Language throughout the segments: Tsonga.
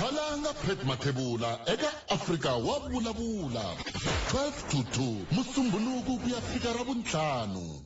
Khalanga Pat Mathebula eka Afrika wa vulavula 12 to 2 Musumbhunuku ku ya fika Ravuntlhanu.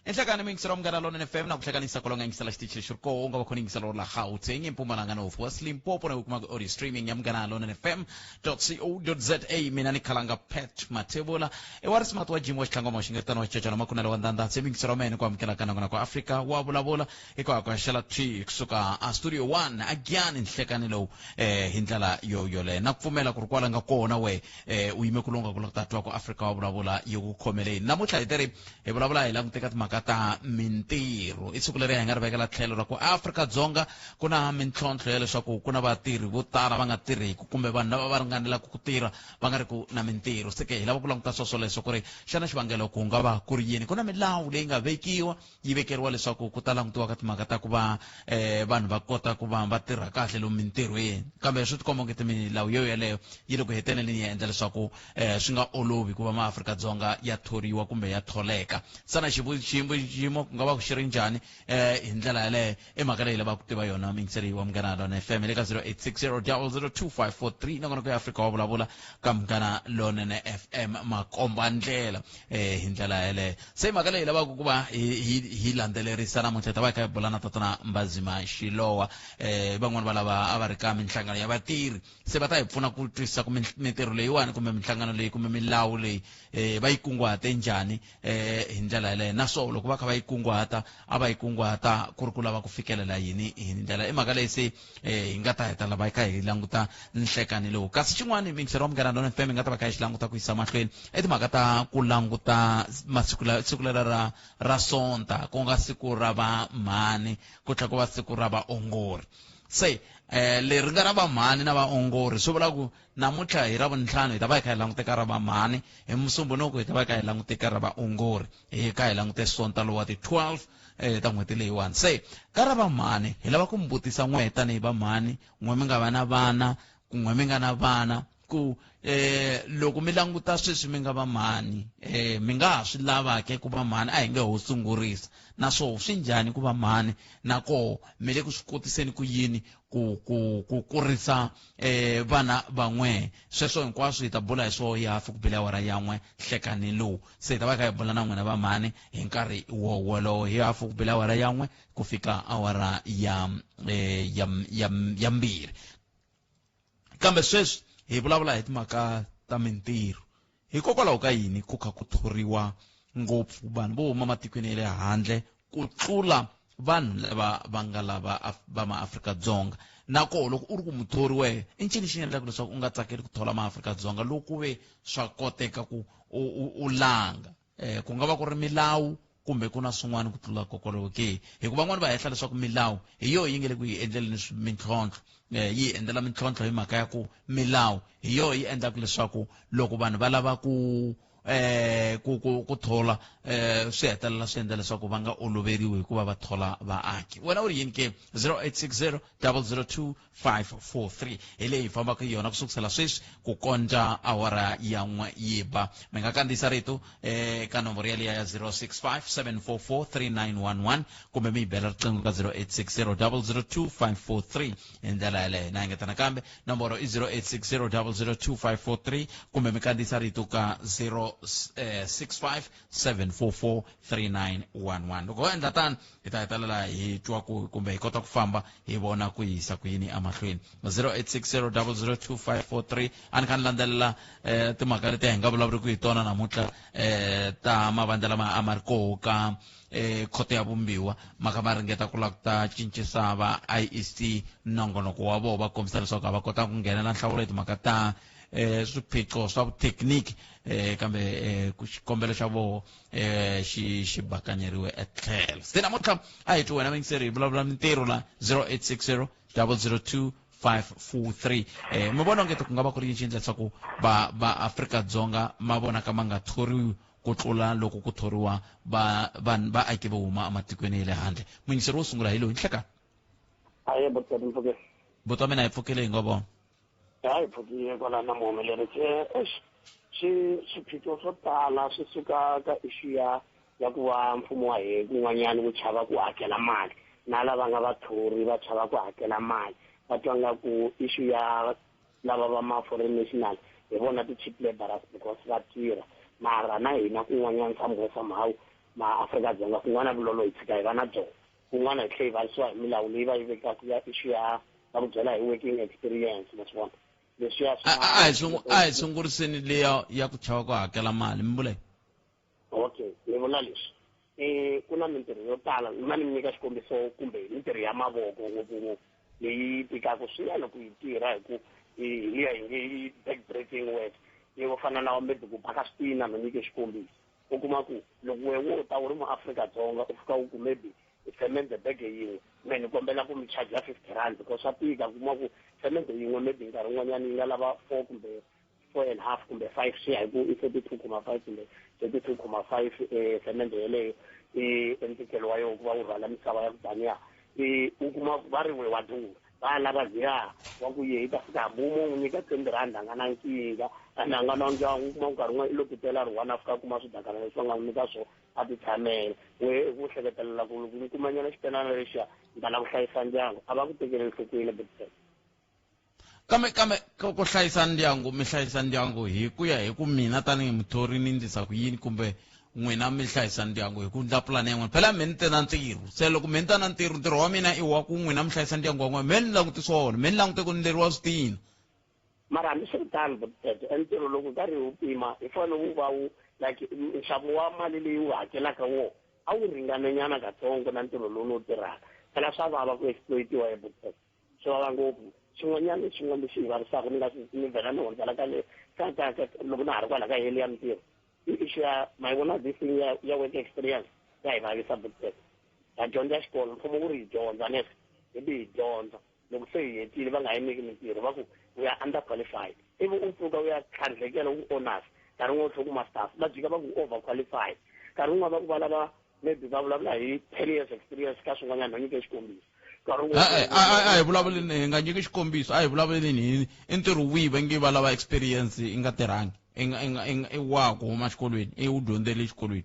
Enhlekani miyingiselo wa Munghana Lonene FM na ku hlekanisa kolonga yingisela xitichi lexi ri koho u nga va khona yingiselo la Gauteng, Mpumalanga, North West, Limpopo na ku kuma audio streaming ya Munghana Lonene FM .co.za. Mina ni Khalanga Pat Mathebula i wa risimati wa Jim wa Xitlangoma wa Xingeritano wa Xicocana Makunele wa Ndanda se miyingiselo wa mene ku amukela ka nakona ku Afrika wa vulavula hikwalaho ka xela thwi kusuka a studio 1 again nhlekani lowu hi ndlela yo yoleyo na ku pfumela ku ri kwala nga kona we u yime ku lunga ku la ku ta twa ku Afrika wa vulavula yi ku khomeleni. Namuntlha hi teri hi vulavula hi languteka timhaka ta mintirho. I siku leri hi nga ri vekela tlhelo ra ku Afrika-Dzonga ku na mintlhontlho ya leswaku ku na vatirhi vo tala va nga tirhiki kumbe vanhu lava va ringanelaka ku tirha va nga ri ku na mintirho. Se ke hi lava ku languta sweswo leswo ku ri xana xivangelo ku nga va ku ri yini. Ku na milawu leyi nga vekiwa yi vekeriwa leswaku ku ta langutiwa ka timhaka ta ku va vanhu va kota ku va va tirha kahle lomu mintirhweni, kambe swi tikomba onge milawu yo yeleyo yi le ku heteleleni yi endla leswaku swi nga olovi ku va maAfrika-Dzonga ya thoriwa kumbe ya tholeka. Xana xiyimo ku nga va xi ri njhani hi ndlela yaleyo? I mhaka leyi lavaka ku tiva yona muyingiseri wa Munghana Lonene FM hi le ka 0860 002 543 nongonoko ya Afrika wa vulavula ka Munghana Lonene FM makomba ndlela hi ndlela yeleyo. Se mhaka leyi lavaka ku va hi landzelerisa namuntlha hi ta va hi kha hi bula na tatana Mbazima Xilowa, van'wani va lava a va ri ka minhlangano ya vatirhi, se va ta hi pfuna ku twisisa ku mintirho leyiwani kumbe minhlangano leyi kumbe milawu leyi va yi kunguhate njhani hi ndlela yeleyo, naswona loko va kha va yi kunguhata a va yi kunguhata ku ri ku lava ku fikelela yini hi ndlela. I mhaka leyi se hi nga ta hetelela va kha hi languta nhlekani lowu. Kasi xin'wana miyingiselo wa Munghana Lonene FM hi nga ta va kha hi xi languta ku yisa mahlweni i timhaka ta ku languta masiku siku lera ra Sonta, ku nga siku ra vamhani ku tlhela ku va siku ra vaongori. Se leri nga ra vamhani na vaongori swi vula ku namuntlha hi Ravuntlhanu hi ta va hi kha hi langute ka ra vamhani, hi Musumbhunuku hi ta va hi kha hi langute ka ra vaongori, hi kha hi langute Sonta lowa ti 12 ta n'hweti leyiwani. Se ka ra vamhani hi lava ku mi vutisa n'we tanihi vamhani, n'we mi nga va na vana, kun'we mi nga na vana, ku loko mi languta sweswi mi nga vamhani, mi nga ha swi lava ke ku va mhani, a hi nge ho sungurisa, naswona swi njhani ku va mhani, na koho mi le ku swi kotiseni ku yini ku kurisa vana van'we. Sweswo hinkwaswo hi ta bula hi swoho hi hafu ku bile awara ya n'we nhlekani lowu. Se hi ta va kha hi bula na n'wina vamhani hi nkarhi wo wolowo hi hafu ku bile awara ya n'we ku fika awara ya 2. Kambe sweswi hi vulavula hi timhaka ta mintirho. Hikokwalaho ka yini ku kha ku thoriwa ngopfu vanhu vo huma matikweni ya le handle ku tlula vanhu lava va nga lava va maAfrika-Dzonga? Na koho loko u ri ku muthori wehe, i ncini xi endlaka leswaku u nga tsakeli ku thola maAfrika-Dzonga loko ku ve swa koteka ku u langa? Ku nga va ku ri milawu kumbe ku na swin'wana ku tlula kokwalaho ke? Hikuva van'wani va hehla leswaku milawu hi yoho yi nge le ku hi endleleni mintlhontlho, yi hi endlela mintlhontlho hi mhaka ya ku milawu hi yoho yi endlaka leswaku loko vanhu va lava ku ku thola swi hetelela swi endla leswaku va nga oloveriwi hikuva va thola vaaki. Wena u ri yini ke? 0860 002 543 hi leyi hi fambaka hi yona ku sukusela sweswi ku kondza awara ya n'we yi ba. Mi nga kandziyisa rito ka nomboro yaliya ya 065 744 3911 kumbe mi yi bela riqingho ka 0860 002 543 hi ndlela yaleyo. Na engeta nakambe nomboro i 0860 002 543 kumbe mi kandziyisa rito ka 065 744 3911. Loko ho endla tano hi ta hetelela hi twa ku kumbe hi kota ku famba hi vona ku yisa ku yini emahlweni. 0860 002 543. A ni kha ni landzelela timhaka leti hi nga vulavuriki hi tona namuntlha, ta mavandla lama a ma ri koho ka khoto ya vumbiwa, ma kha ma ringeta ku lava ku ta cincisa va IEC nongonoko wa vona, va kombisa leswaku a va kota ku nghenela nhlawulo hi timhaka ta swiphiqo swa vuthekiniki, kambe ku xikombelo xa voho xi bakanyeriwe etlhelo. Se namuntlha a hi twi wena mingiseri hi vulavula mintirho la 0860 002 543. Mi vona onge ku nga va ku ri yini xi endla leswaku va Afrika-Dzonga ma vonaka ma nga thoriwi ku tlula loko ku thoriwa vanhu vaaki vo huma ematikweni ya le handle? Muyingiseri wo sungula hi loyi. Nhleka. Ahee, buti mi pfukile. Buti wa mina hi pfukile hi ngo vona. Hayi, pfukile kwala na muhumelerisi. Eish, swiphiqo swo tala swi suka ka issue ya ku va mfumo wa hina kun'wanyana wu chava ku hakela mali, na lava nga vathori va chava ku hakela mali. Va twa nga ku issue ya lava va ma foreign national hi vona ti-cheap laborers because va tirha, mara na hina kun'wanyana somewhere somehow maAfrika-Dzonga kun'wana vulolo hi tshika hi va na byona, kun'wana hi tlhe hi vavisiwa hi milawu leyi va yi vekaka ya issue ya va ku byela hi working experience, ma swi vona leswiya. A hi sunguriseni leya ya ku chava ku hakela mali, mi vula? Okay, ni vula leswi, ku na mintirho yo tala. Mina ni mi nyika xikombiso kumbe mintirho ya mavoko ngopfungopfu leyi tikaka swinene ku yi tirha, hi ku hi liya hi nge yi back breaking work, yo fana na maybe ku baka switina. Mi nyike xikombiso, u kuma ku loko we wo ta u ri muAfrika-Dzonga, u fika u ku maybe cement bege yin'we, me ni kombela ku mi charge R50, because swa tika. Kuma ku cement yin'we maybe nkarhi wun'wanyana yi nga lava 4 kumbe 4.5 kumbe 5, swi ya hi ku i 42,5 kumbe 32,5 cement yeleyo i ntikelo wa yona ku va wu rhwala misava ya ku taniya. U kuma va ri we wa durha, va lava ziya wa ku ye yi ta fika hambi u mo n'wi nyika R20, a nga na nkingha, ende a nga na ndyangu. U kuma nkarhi wun'wana i lo titela ri one, a fika a kuma swidakana leswi va nga n'wi nyika swona, a ti tshamela. We ku hleketelela ku loko ni kumanyana xipenana lexiya ni ta lava ku hlayisa ndyangu, a va ku tekeli enhlokweni butset. Kambe ku hlayisa ndyangu, mi hlayisa ndyangu hi ku ya hi ku mina tanihi muthori ni ndlisa ku yini, kumbe n'wina mi hlayisa ndyangu hi ku ndla pulani ya n'wina? Phela me ni te na ntirho, se loko me ni ta na ntirho, ntirho wa mina i wa ku n'wina mi hlayisa ndyangu wa n'wina. Me ni languti swona, me ni langute ku ndleriwa switina. Mara hambiswiritano, butset, ntirho loko karhi wu pima hi fanele wu va wu like nxavo wa mali leyi wu hakelaka wona a wu ringanenyana katsongo na ntirho lowu ni wu tirhaka. Phela swa vava ku exploitiwa hi butset, swi vava ngopfu. Xin'wanyana xin'wana lexi hi vavisaka, ni nga ni vhela ni hundzela ka le ka loko na ha ri kwala ka heli ya mintirho, i issue ya ma yi vona this thing ya work experience ya hi vavisa, butset. Ha dyondza xikolo, mfumo wu ri hi dyondza nes hi bi hi dyondza, loko se hi hetile va nga hi nyiki mintirho, va ku we are under qualified. Ivi u pfuka u ya tlhandlekela u honors, nkarhi wun'we u tlhe ku masters, va jika va ku over qualified. Nkarhi wun'wana va ku va lava maybe va vulavula hi 10 years experience ka swin'wanyana. No nyike xikombiso, nkarhi A hi vulavuleni, hi nga nyiki xikombiso, a hi vulavuleni hi i ntirho wihi va nge va lava experience i nga tirhangi, i nga i wa ku huma xikolweni, i wu dyondzele exikolweni?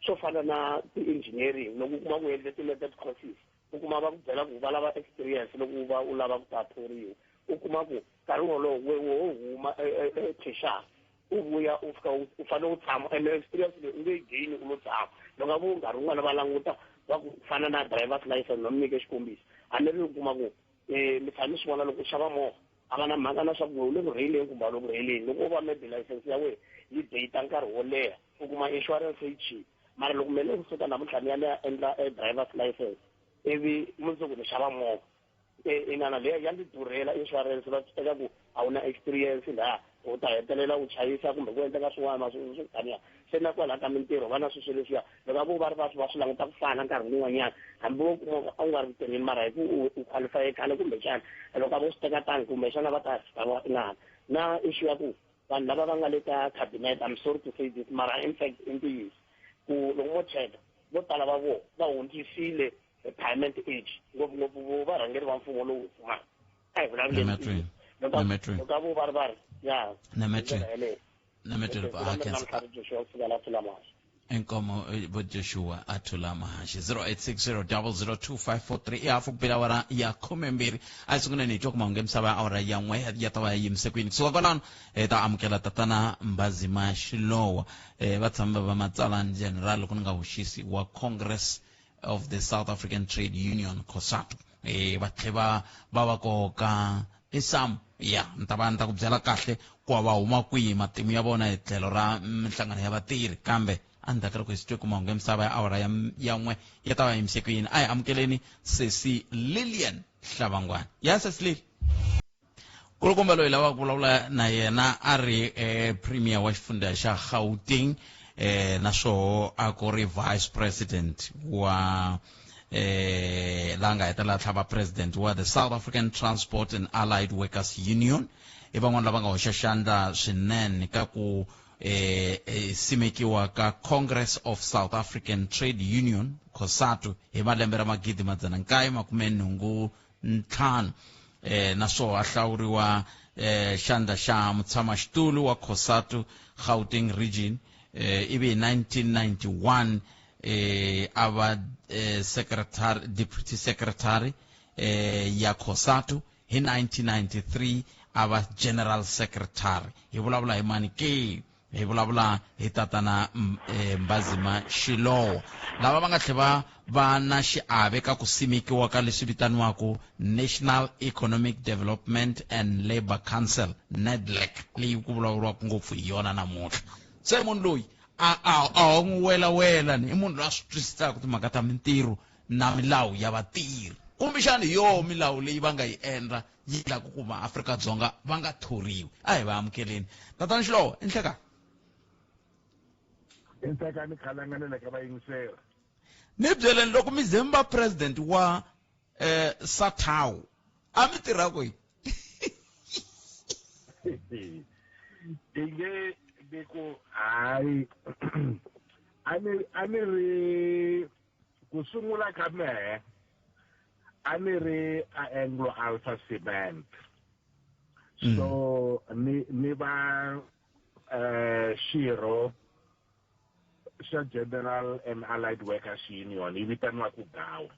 Swo fana na ti-engineering, loko u kuma ku endle ti-method courses, u kuma va ku byela ku va lava experience loko u va u lava ku ta thoriwa. U kuma ku nkarhi wolowo we wo huma tertiary, u vuya u fika u fanele u tshama, ende experience leyi u nge yi gain u lo tshama. Loko a vo nkarhi wun'wana va languta va ku fana na driver's license, no mi nyike xikombiso, hambi ri u kuma ku mi tshame mi swi vona loko u xava movha, a va na mhaka na swa ku u le ku rheyileni kumbe a le ku rheyileni. Loko u va maybe license ya wena yi date nkarhi wo leha, u kuma insurance yi cheap. Mara loko mele kusuka namuntlha ni ya ni ya endla e driver's license, ivi mundzuku ni xava movha, inana leya ya ndzi durhela insurance, va teka ku a wu na experience laha, u ta hetelela u chayisa kumbe ku endleka swin'wana swo taniya. Se na kwalaha ka mintirho va na sweswo leswiya, loko a vo va ri va swi languta ku fana nkarhi wun'wanyana, hambi wo kuma a wu nga ri ku tirheni, mara hi ku u qualify khale, kumbexana loko a vo swi teka tani, kumbexana va ta fika va inana na issue ya ku vanhu lava va nga le ka cabinet. I'm sorry to say this, mara in fact i ntiyiso ku loko mo cheka vo tala va vona va hundzisile retirement age, ngopfungopfu vo varhangeri va mfumo lowu fumaka. A hi vulavuleni loko a vo va ri ya yeleyo. Joshua kusuka la Thulamahashe. Inkomo, vo Joshua a Thulamahashe. 0860 002543. I hafu ku bela awara ya 12. A hi sunguleni hi twa ku mahungu ya misava ya awara ya 1 ya ta va ya yimise kwini. Kusuka kwalano hi ta amukela tatana Mbhazima Shilowa, va tshama va matsalani general, loko ni nga hoxisi, wa Congress of the South African Trade Union, COSATU, va tlhe va koka isam ya ni ta va ni ta ku byela kahle ku va huma kwihi, matimu ya vona hi tlhelo ra minhlangano ya vatirhi. Kambe endzhaku ka loko hi swi twe ku mahungu ya misava ya awara ya 1 ya ta va yimise kwini, a hi amukeleni sesi Lilian Hlavangwana. Ya sesi Lili, kulukumba loyi lavaka ku vulavula na yena a ri premier wa xifundza xa Gauteng, naswoho a ku ri vice president wa la nga hetelela tlhava president wa the South African Transport and Allied Workers Union. I van'wana lava nga hoxa xandla swinene ka ku simekiwa ka Congress of South African Trade Union, COSATU, hi malembe ra 1985, naswona a hlawuriwa xandla xa mutshamaxitulu wa COSATU Gauteng Region, ivi hi 1991 a va secretary, deputy secretary. ya COSATU hi 1993 a va general secretary. Hi vulavula hi mani ke? Hi vulavula hi tatana Mbhazima Shilowa, lava va nga tlhe va va na xiave ka ku simekiwa ka leswi vitaniwaku National Economic Development and Labour Council, NEDLAC, leyi ku vulavuriwaka ngopfu hi yona namuntlha. Se munhu loyi a n'wi welawela ni i munhu loyi a swi twisisaka timhaka ta mintirho na milawu ya vatirhi, kumbexani hi yoho milawu leyi va nga yi endla yi endlaku ku maAfrika-Dzonga va nga thoriwi. A hi va amukeleni tatana Xilowo. I nhlekani. I nhlekani, khalanganela ka vayingiseri. Ni byeleni, loko mi ze mi va president wa SATAWU, a mi tirha kwihi? Inge ni ku hayi, a ni ri ku sungula ka mehe a ni ri a Anglo Alpha Cement. So ni va xirho xa General and Allied Workers Union, yi vitaniwaku GAWU.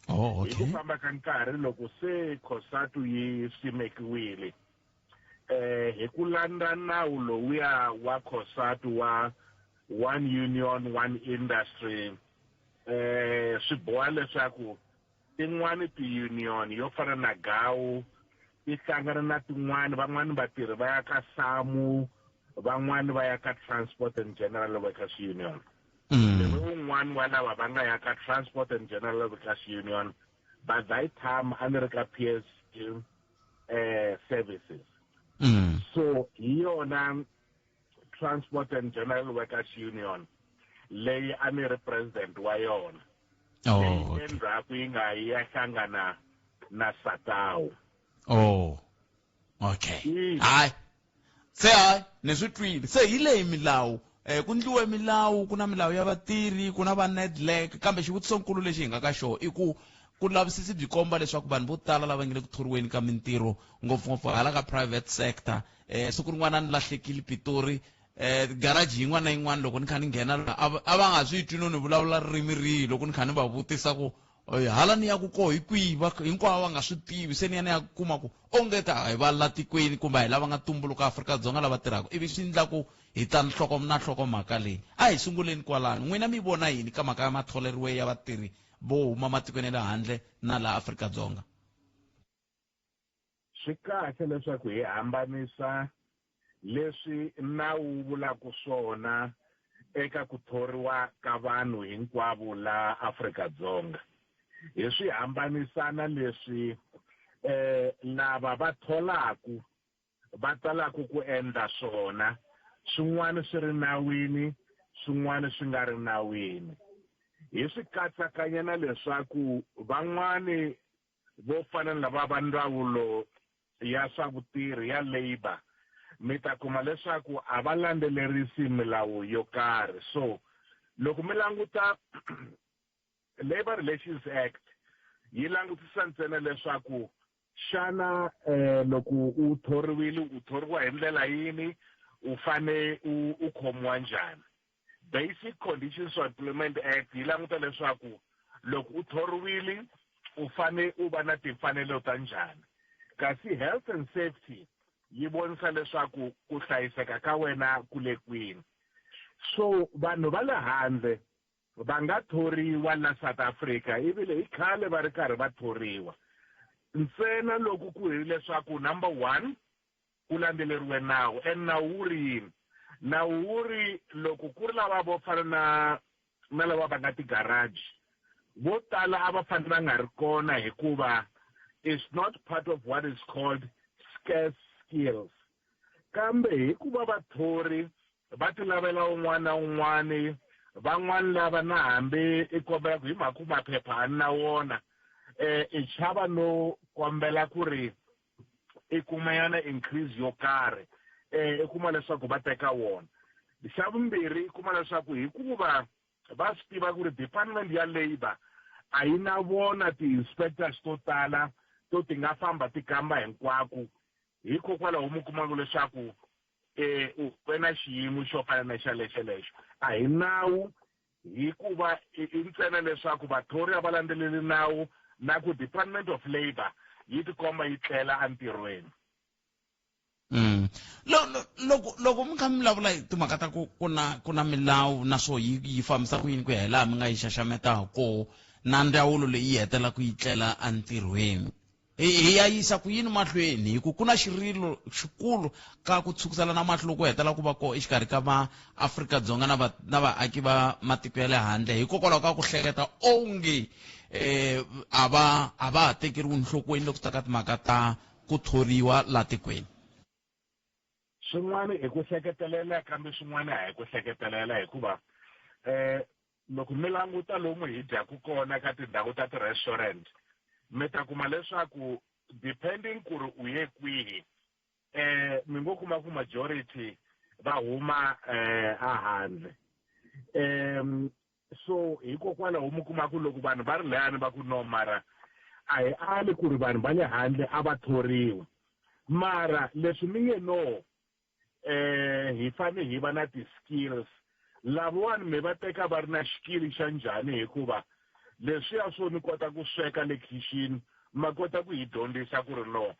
Oh. Hi ku famba ka nkarhi, loko se COSATU yi simekiwile, hi ku landza nawu lowuya wa COSATU wa one union, one industry, swi boha leswaku tin'wani ti-union yo fana na GAWU ti hlangana na tin'wani. Van'wani vatirhi va ya ka SAMU, van'wani va ya ka Transport and General Workers Union. Ni wun'wani wa lava va nga ya ka Transport and General Workers Union. By that time a ni ri ka PSG Services. So hi yona Transport and General Workers Union leyi a ni ri president wa yona, leyi endzhaku yi nga yi ya hlangana na SATAWU. Oh, okay. Hayi, se hayi, ni swi twile. Se hi leyi milawu, ku ndliwe milawu, ku na milawu ya vatirhi, ku na va NEDLAC, kambe xivutisonkulu lexi hi nga ka xona i ku ku lavisisi byi komba leswaku vanhu vo tala lava nge le ku thoriweni ka mintirho, ngopfungopfu hala ka private sector, siku rin'wana ni lahlekile Pitori, garaji yin'wana na yin'wana loko ni kha ni nghena laha, a va nga swi twi no ni vulavula ririmi rihi. Loko ni kha ni va vutisa ku, "Oy, hala ni ya ku koho hi kwihi?" Hinkwavo va nga swi tivi. Se ni ya ni ya kuma ku onge ta hi va la tikweni kumbe a hi lava nga tumbuluka Afrika-Dzonga lava tirhaka, ivi swi endla ku hi ta nhloko na nhlokomhaka leyi. A hi sunguleni kwalano. N'wina mi vona yini ka mhaka ya matholeriwe ya vatirhi vo huma matikweni ya le handle na laha Afrika-Dzonga? Swi kahle leswaku hi hambanisa leswi nawu wu vulaka swona eka ku thoriwa ka vanhu hinkwavo la Afrika-Dzonga, hi swi hambanisana leswi lava va tholaku va talaku ku endla swona, swin'wana swi ri nawini, swin'wana swi nga ri nawini. Hi swi katsakanya na leswaku van'wani vo fana na lava va ndzawulo ya swa vutirhi ya labour, mi ta kuma leswaku a va landzelerisi milawu yo karhi. So loko mi languta Labour Relations Act, yi langutisa ntsena leswaku xana loko u thoriwile, u thoriwa hi ndlela yini, u fane u khomiwa njhani. Basic Conditions of Employment Act yi languta leswaku loko u thoriwile, u fane u va na timfanelo ta njhani, kasi health and safety yi vonisa leswaku ku hlayiseka ka wena ku le kwini. So vanhu va le handle va nga thoriwa la South Africa, ivile hi khale va ri karhi va thoriwa, ntsena loko ku hi leswaku number one ku landzeleriwe nawu. And nawu wu ri yini? Nawu wu ri loko ku ri lava vo fana na lava va nga ti-garage, vo tala a va fanele va nga ri kona hikuva it's not part of what is called scarce skills, kambe hikuva vathori va ti lavela un'wana na un'wani. Van'wani lava na hambi i kombela ku hi mhaka ku maphepha a ni na wona, i chava no kombela ku ri i kuma yana increase yo karhi, i kuma leswaku va teka wona. Xa vumbirhi, i kuma leswaku hikuva va swi tiva ku ri department ya labour a yi na vona ti-inspectors to tala to ti nga famba ti kamba hinkwako, hikokwalaho mi kumaka leswaku u ve na xiyimo xo fana na xalexo lexo. A hi nawu, hikuva i ntsena leswaku vathori a va landzeleli nawu. Na ku Department of Labour yi tikomba yi tlela entirhweni. Loko mi kha mi vulavula hi timhaka ta ku ku na milawu, naswo yi fambisa ku yini ku ya hi laha mi nga yi xaxameta koho, na ndzawulo leyi yi hetelela ku yi tlela entirhweni, hi ya yisa ku yini mahlweni? Hi ku ku na xirilo xikulu ka ku tshukisela na mahlo loko hetelela ku va koho exikarhi ka maAfrika-Dzonga na vaaki va matiko ya le handle, hikokwalaho ka ku hleketa onge a va ha tekeriwi enhlokweni loko swi ta ka timhaka ta ku thoriwa la tikweni. Swin'wana hi ku hleketelela, kambe swin'wana a hi ku hleketelela, hikuva loko mi languta lomu hi dyaku kona ka tindhawu ta ti-restaurant, mi ta kuma leswaku depending ku ri u ye kwihi, mi ngo kuma ku majority va huma a handle. So hikokwalaho mi kuma ku loko vanhu va ri layani va ku no, mara a hi ali ku ri vanhu va le handle a va thoriwi, mara leswi mi nge no, hi fane hi va na ti-skills, lavawani mi va teka va ri na xikili xa njhani? Hikuva leswiya swo ni kota ku sweka le khixini, ma kota ku hi dyondzisa ku ri no,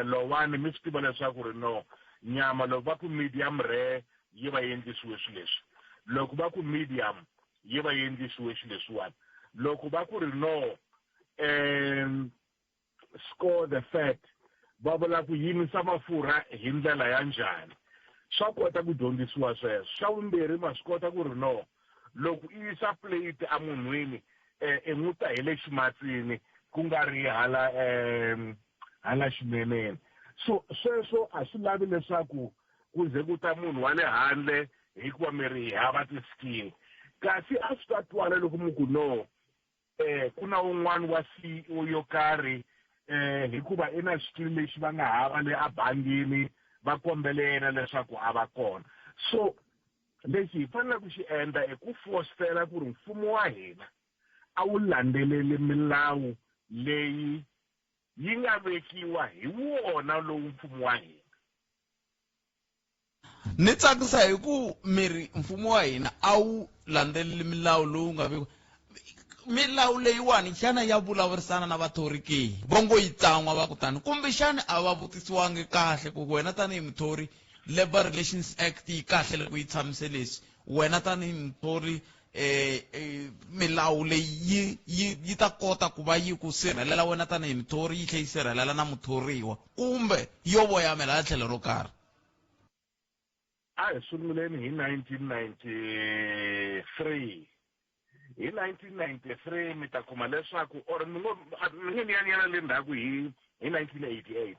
lowani mi swi tiva leswaku ri no, nyama loko va ku medium rare yi va yi endlisiwe swilo leswi, loko va ku medium yi va yi endlisiwe xilo leswiwani, loko va ku ri no, score the fat, va vula ku yimisa mafurha hi ndlela ya njhani, swa kota ku dyondzisiwa sweswo. Xa vumbirhi, ma swi kota ku ri no, loko i yisa plate emunhwini, i n'wi ta hi le ximatsini, ku nga ri hala xineneni. So sweswo a swi lavi leswaku ku ze ku ta munhu wa le handle, hikuva mi ri hi hava ti-skill. Kasi a swi ta twala loko mi ku no, ku na un'wana wa CEO yo karhi, hikuva i na xikili lexi va nga hava le abangini, va kombele yena leswaku a va kona. So lexi hi faneleke ku xi endla i ku fostela ku ri mfumo wa hina a wu landzeleli milawu leyi yi nga vekiwa hi wona lowu mfumo wa hina. Ni tsakisa hi ku mi ri mfumo wa hina a wu landzeleli milawu lowu nga vekiwa. Milawu leyiwani xana ya vulavurisana na vathori ke? Va ngo yi tsan'wa va kutani, kumbexani a va vutisiwangi kahle ku wena tanihi muthori, Labour Relations Act yi kahle loko yi tshamise leswi, wena tanihi muthori, milawu leyi yi ta kota ku va yi ku sirhelela wena tanihi muthori, yi tlhela yi sirhelela na muthoriwa, kumbe yo voyamela ya tlhelo ro karhi? A hi sunguleni hi 1993. Hi 1993 mi ta kuma leswaku, or mi ngo mi nge ni ya nyana le ndzhaku, hi 1988.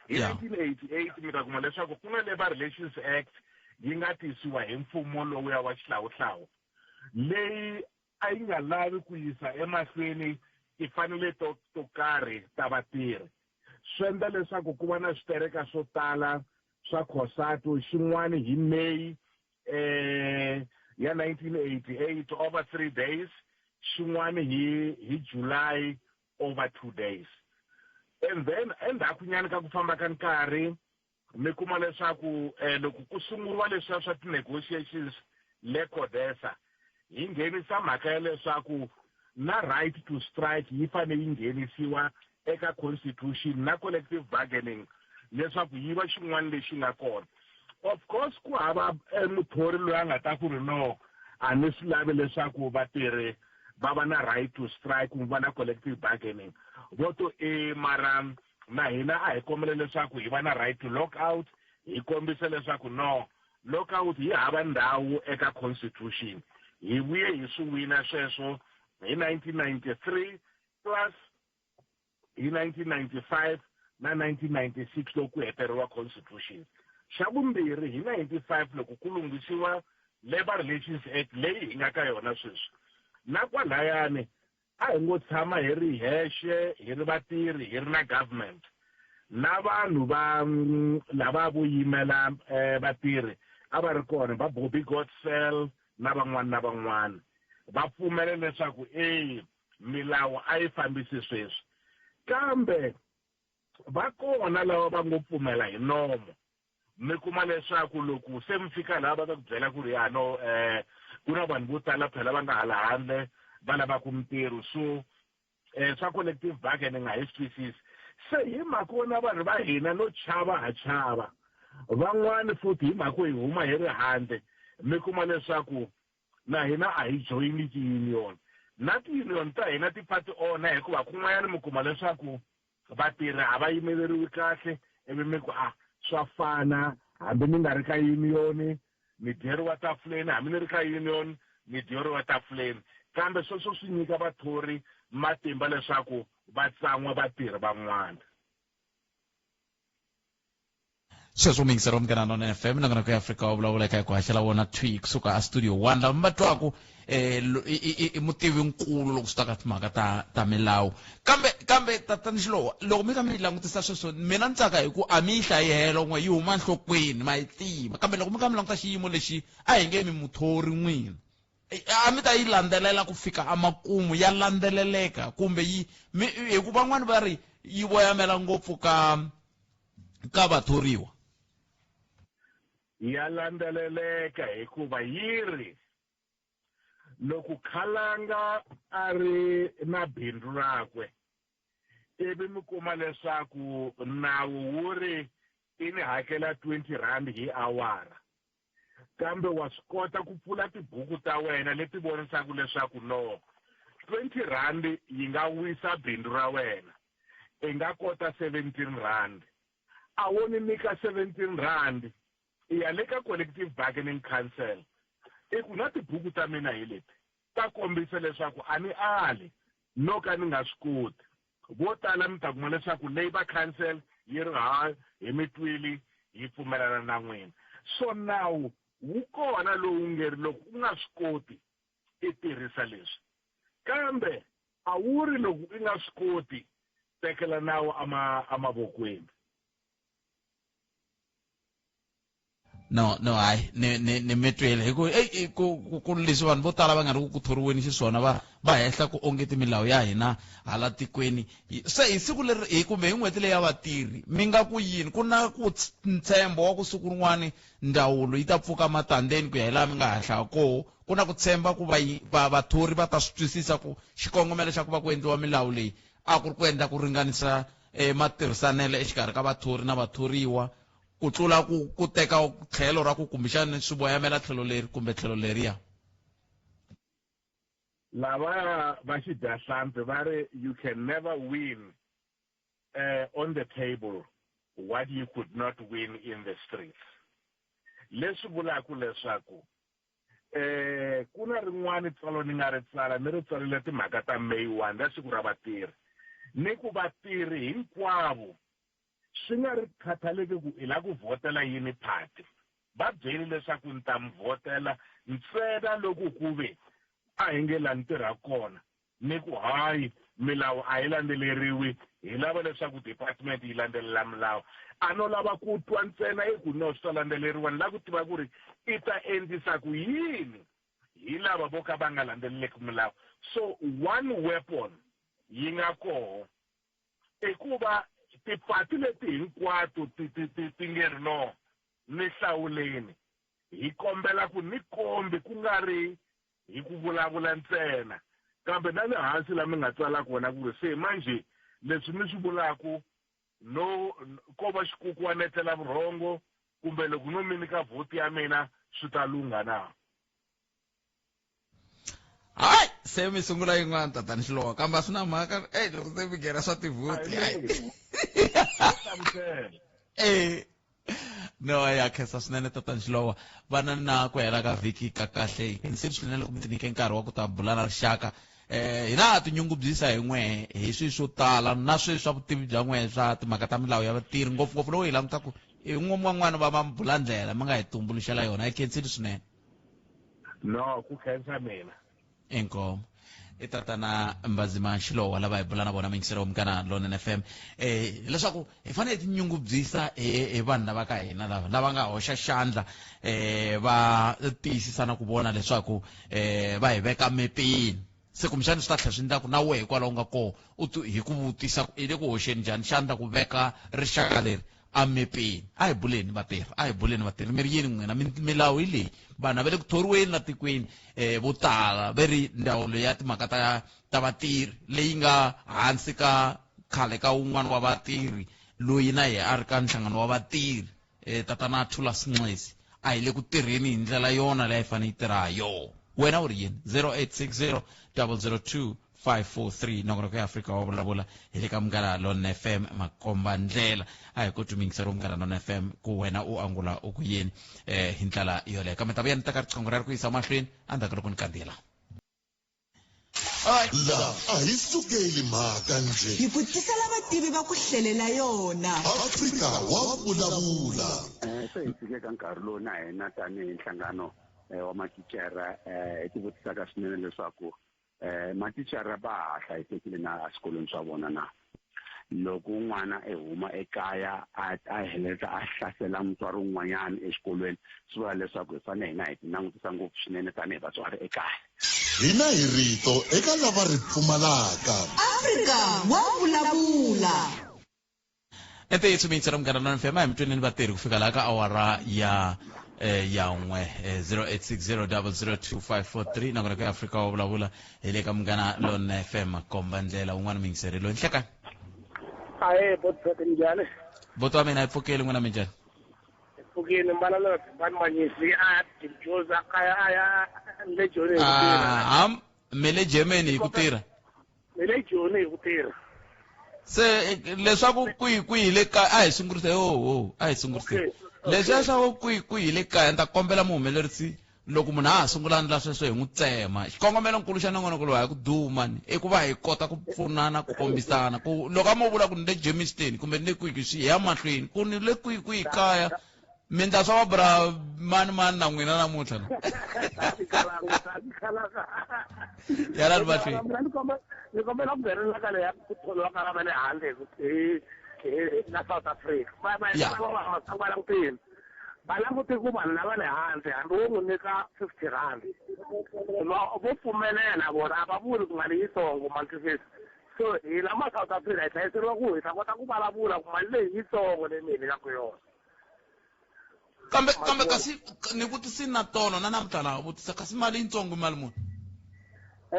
Hi 1988 mi ta kuma leswaku ku na Labour Relations Act yi nga tisiwa hi mfumo lowuya wa xihlawuhlawu, leyi a yi nga lavi ku yisa emahlweni timfanelo to karhi ta vatirhi. Swi endla leswaku ku va na switereka swo tala swa COSATU, xin'wana hi May ya 1988 over 3 days, xin'wana hi July over 2 days. And then endzhakunyana ka ku famba ka nkarhi, mi kuma leswaku loko ku sunguriwa leswiya swa ti-negotiations le CODESA, hi nghenisa mhaka ya leswaku na right to strike yi fanele yi nghenisiwa eka constitution, na collective bargaining leswaku yi va xin'wana lexi nga kona. Of course, ku hava muthori loyi a nga ta ku ri no, a ni swi lavi leswaku vatirhi va va na right to strike kumbe va na collective bargaining. Vo to e, mara na hina a hi kombela leswaku hi va na right to lock out, hi kombisa leswaku no, lockout yi hava ndhawu eka constitution. Hi vuye hi swi wina sweswo hi 1993 plus hi 1995 na 1996 loko ku heteriwa constitution. Xa vumbirhi, hi 95 loko ku lunghisiwa Labour Relations Act leyi hi nga ka yona sweswi, na kwalayani a hi ngo tshama hi ri hexe, hi ri vatirhi, hi ri na government na vanhu va lava vo yimela vatirhi a va ri kona, va Bobby Godsell na van'wana na van'wana, va pfumela leswaku e milawu a yi fambisi sweswi. Kambe va kona lava va ngo pfumela hi nomo, mi kuma leswaku loko se mi fika laha va ta ku byela ku ri ya no, ku na vanhu vo tala phela va nga hala handle va lavaka mintirho. So Swa collective bargaining a hi swi twisisi. Se hi mhaka wona vanhu va hina no chava ha chava. Van'wani futhi hi mhaka hi huma hi ri handle, mi kuma leswaku na hina a hi joyini ti-union. Na ti-union ta hina ti pfa ti onha, hikuva kun'wanyana mi kuma leswaku vatirhi a va yimeleriwi kahle, ivi mi ku a swa fana hambi ni nga ri ka union ni dyeriwa tafuleni, hambi ni ri ka union ni dyeriwa tafuleni. Kambe sweswo swi nyika vathori matimba leswaku va tsan'wa vatirhi van'wana. Sweswo muyingiseri wa Munghana Lonene FM nongonoko ya Afrika wa vulavula eka ku haxela wona thwi kusuka a studio 1. Lava mi va twaku i mutivi-nkulu loko swi ta ka timhaka ta milawu. Kambe tatana Xilowa, loko mi kha mi langutisa sweswo, mina ni tsaka hi ku a mi yi hlayi helo n'we, yi huma enhlokweni, ma yi tiva. Kambe loko mi kha mi languta xiyimo lexi, a hi nge mi muthori n'wina, a mi ta yi landzelela ku fika emakumu, ya landzeleleka kumbe yi mi, hi ku van'wani va ri yi voyamela ngopfu ka vathoriwa? Ya landzeleleka hikuva yi ri loko Khalanga a ri na bindzu rakwe, ivi mi kuma leswaku nawu wu ri i ni hakela 20 rand hi awara, kambe wa swi kota ku pfula tibuku ta wena leti vonisaka leswaku no 20 rand yi nga wisa bindzu ra wena, i nga kota 17 rand. A wo ni nyika 17 rand, i ya le ka Collective Bargaining Council, i ku na tibuku ta mina hi leti ta kombisa leswaku a ni ali no ka ni nga swi koti. Vo tala mi ta kuma leswaku Labour Council yi ri ha hi mi twili, yi pfumelana na n'wina. So nawu wu kona lowu nge ri loko u nga swi koti i tirhisa leswi, kambe a wu ri loko i nga swi koti tekela nawu amavokweni. No, no, hayi, ni mi twile hi ku, ey, ku leswi vanhu vo tala va nga ri ku thoriweni xiswona, va hehla ku onge timilawu ya hina hala tikweni. Se hi siku leri, hi kumbe hi n'hweti leyi ya vatirhi, mi nga ku yini? Ku na ku ntshembo wa ku siku rin'wani ndzawulo yi ta pfuka matandeni ku ya hi laha mi nga hahlaka koho? Ku na ku tshemba ku vathori va ta swi twisisa ku xikongomelo xa ku va ku endliwa milawu leyi a ku ri ku endla ku ringanisa matirhisanelo exikarhi ka vathori na vathoriwa, ku tlula ku teka tlhelo ra ku kumbexani swi voyamela tlhelo leri kumbe tlhelo leriya? Lava va xidyahlampfi va ri you can never win on the table what you could not win in the streets. Leswi vulaka leswaku ku na rin'wani tsalo ni nga ri tsala, ni ri tsalele timhaka ta May 1 ra siku ra vatirhi, ni ku vatirhi hinkwavo swi nga ri khathaleki ku i la ku vhotela yini party, va byeli leswaku ni ta mi vhotela ntsena loko ku ve a hi nge la ni tirhaka kona, ni ku hayi milawu a yi landzeleriwi, hi lava leswaku department yi landzelela milawu. A no lava ku twa ntsena i ku no swi ta landzeleriwa, ni lava ku tiva ku ri i ta endlisa ku yini hi lava vo ka va nga landzeleleki milawu. So one weapon yi nga koho i ku va tipati leti hinkwato ti nge ri no ni hlawuleni, hi kombela ku ni kombi ku nga ri hi ku vulavula ntsena, kambe na le hansi la mi nga tsala kona ku ri se manje leswi mi swi vulaku no ko va xikuku wa netlela vurhongo, kumbe loko no mi nyika vhoti ya mina swi ta lungha na? Hayi, se mi sungula yin'wana tatani Xilowa, kambe a swi na mhaka. Ey, loko se mi nghena swa tivhoti, hayi. No, ya khensa swinene tatani Xilowa. Vana na ku hela ka vhiki ka kahle. Hi khensile swinene loko mi ti nyike nkarhi wa ku ta bula na rixaka. Hina ha tinyungubyisa hi n'wehe hi swilo swo tala na swilo swa vutivi bya n'wehe swa timhaka ta milawu ya vatirhi, ngopfungopfu loko hi languta ku hi n'wan'wana va mabulandlela mi nga hi tumbuluxela yona. Hi khensile swinene. No, ku khensa mina. Inkomo. I tatana Mbazima Xilowa lava hi bula na vona muyingiseri wa Munghana Lonene FM. Leswaku hi fanele hi tinyungubyisa hi vanhu lava ka hina lava, lava nga hoxa xandla, va tiyisisa na ku vona leswaku, va hi veka mepeni. Se kumbexana swi ta tlhela swi endla ku na wehe kwalaho u nga koho, u hi ku vutisa ku i le ku hoxeni njhani xandla ku veka rixaka leri Emepeni. A hi buleni vatirhi, a hi buleni vatirhi. Mi ri yini n'wina? Milawu hi leyi, vanhu a va le ku thoriweni la tikweni, vo tala ve ri ndzawulo ya timhaka ta vatirhi leyi nga hansi ka khale ka wun'wana wa vatirhi loyi na yena a ri ka nhlangano wa vatirhi, tatana Thulas Nxesi, a hi le ku tirheni hi ndlela yona leyi a yi fanele yi tirha ha yona. Wena u ri yini? 0860 002 543. Nongonoko ya Afrika wa Vulavula hi le ka Munghana Lonene FM, makomba ndlela. A hi koti muyingiseri wa Munghana Lonene FM ku wena u angula u ku yini, hi ndlela yoleyo. Kambe ta vuya ni teka riqingho ra ri ku yisa mahlweni endzhaku loko ni kandziyela. La a hi sukeli mhaka njhe. Hi ku tisela vativi va ku hlelela yona. Afrika wa Vulavula. Se hi fike ka nkarhi lowu na hina tanihi nhlangano wa mathicara, hi tivutisaka swinene leswaku mathicara va ha hlayisekile na eswikolweni swa vona na. Loko n'wana e huma ekaya a heleketa a hlasela mutswari wun'wanyana exikolweni, swi vula leswaku hi fanele hina hi ti langutisa ngopfu swinene tanihi vatswari ekaya. Hina hi rito eka lava ri pfumalaka. Afrika wa Vulavula. Ntiyiso miyingiseri Munghana Lonene FM, a hi mi tweneni vatirhi ku fika laha ka awara ya 1, 0860 002 543. Nongonoko ya Afrika wa Vulavula hi le ka Munghana Lonene FM, komba ndlela. Un'wana muyingiseri loyi, nhlekani. Ahe, botipete, njhani? Boto wa mina, hi pfukeli, n'wina minjhani? Hi pfukile, mbala Bani Manyisi a Joza kaya a ya le Joni hi ku tirha. Ah, mi le Germany hi ku tirha? Mi le Joni hi ku tirha. Se leswaku kwihi kwihi le kaya, a hi sungurise, ho ho, a hi sungurise. Leswiya swa ku kwihi kwihi le kaya, ni ta kombela muhumelerisi loko munhu a ha sungula ndla sweswo hi n'wi tsema. Xikongomelonkulu xa nongonoko lowu a hi ku duma ni, i ku va hi kota ku pfunana, ku kombisana ku loko a mo vula ku ni le Germiston kumbe ni le kwihi, swi ya mahlweni ku ni le kwihi kwihi kaya. Mi ndla swa va bra mani mani na n'wina namuntlha na. Yalani mahlweni. Ni kombela ku nghenelela ka leya ku thoriwa ka lava le handle hi na South Africa. Va langutile. Va langute ku vanhu lava le handle hambi wo n'wi nyika 50 rand, vo pfumelela vona, a va vuli ku mali yitsongo, mantwisisa. So hi lama South Africa hi hlayiseriwa ku hi ta kota ku vulavula ku mali leyi yitsongo leyi mi hi nyikaka yona. Kambe kasi ni vutisini na tolo na namuntlha na vutisa, kasi mali yitsongo mali muni?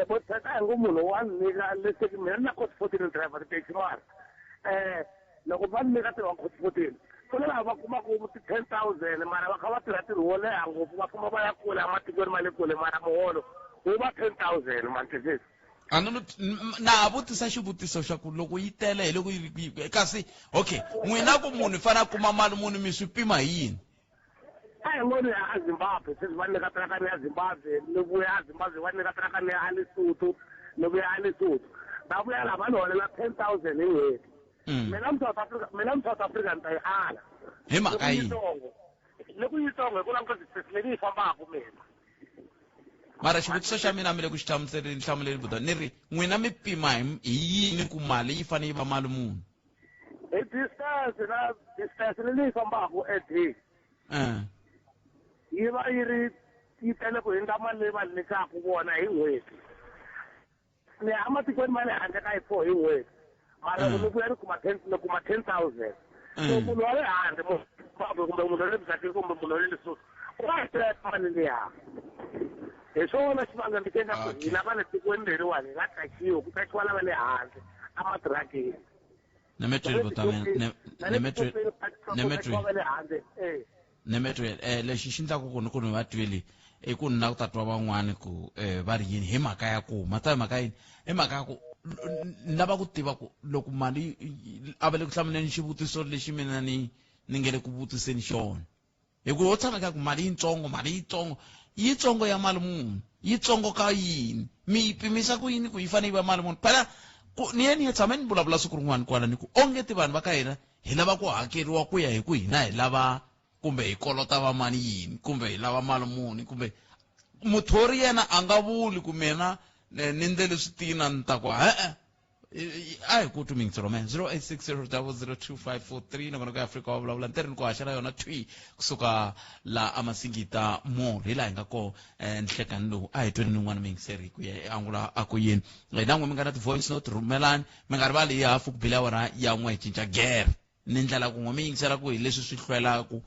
Botata hi ngo munhu wa nyika leswi mina na code 14 driver ti-taxi mara. Loko va nyika ntirho wa code 14, ku na lava va kumaka ti 10,000 mara va kha va tirha ntirho wo leha ngopfu, va famba va ya kule ematikweni ma le kule, mara muholo wu va 10,000, mantwisisa. A ni na ha vutisa xivutiso xa ku loko yi tele hi loko yi ri, kasi okay, n'wina ku munhu i fanele a kuma mali muni, mi swi pima hi yini? A hi ngo ni ya a Zimbabwe, sweswi va nyika tiraka ni ya Zimbabwe, ni vuya a Zimbabwe va nyika tiraka ni ya a Lesotho, ni vuya a Lesotho. Va vuya laha va ni holela 10,000 hi n'hweti. Mina South Africa, mina South Africa ni ta yi ala. Hi mhaka yini? Loko yitsongo hi ku languta distance leyi ni yi fambaka mina. Mara xivutiso xa mina mi le ku xi hlamuseleni, hlamuleni buta, ni ri n'wina mi pima hi yini ku mali yi fanele yi va mali muni? Hi distance na distance leyi yi fambaka a day. Yi va yi ri yi tele ku hundza mali leyi va nyikaka vona hi n'hweti. Ni ya ematikweni ma le handle ka yi 4 hi n'hweti. Mara loko ni vuya ni kuma ten, ni kuma 10,000. So munhu wa le handle, munhu wa Zimbabwe kumbe munhu wa le Mozambique kumbe munhu wa le Lesotho, u va teka mali liya. Hi swona xivangelo lexi endlaka ku hina va le tikweni leriwani hi nga qachiwi, ku qachiwa lava le handle ematirakeni. Ni mi twile buti wa mina, ni mi twile, ni mi twile. Va le handle, eh. Ni mi twile. Lexi xi endlaka ku ni ku ni va twile i ku ni lava ku ta twa van'wani ku va ri yini hi mhaka ya ku ma ta hi mhaka yini, hi mhaka ya ku ni lava ku tiva ku loko mali a va le ku hlamuleni xivutiso lexi mina ni nge le ku vutiseni xona. Hi ku ho tshama ka ku mali yitsongo, mali yitsongo, yitsongo ya mali muni, yitsongo ka yini, mi yi pimisa ku yini ku yi fanele yi va mali muni? Phela ku ni ye ni ya tshama ni vulavula siku rin'wana kwala ni ku onge ti vanhu va ka hina hi lava ku hakeriwa ku ya hi ku hina hi lava kumbe hi kolota va mani yini kumbe hi lava mali muni, kumbe muthori yena a nga vuli ku mina ni ndlele switina ni ta ku e-e. A hi ku twi mingiselo man, zero eight six zero double zero two five four three. Nongonoko ya Afrika wa Vulavula ntirhweni ku haxela yona thwi kusuka la amasingita mall hi laha hi nga koho, nhlekani lowu. A hi tweni nin'wana muyingiseri ku ya angula a ku yini. Na n'we mi nga na ti-voice note rhumelani, mi nga rivali hi hafu ku bila awara ya 1 hi cinca gere. Ni ndlela ku n'we mi yingisela ku hi leswi swi hlwelaku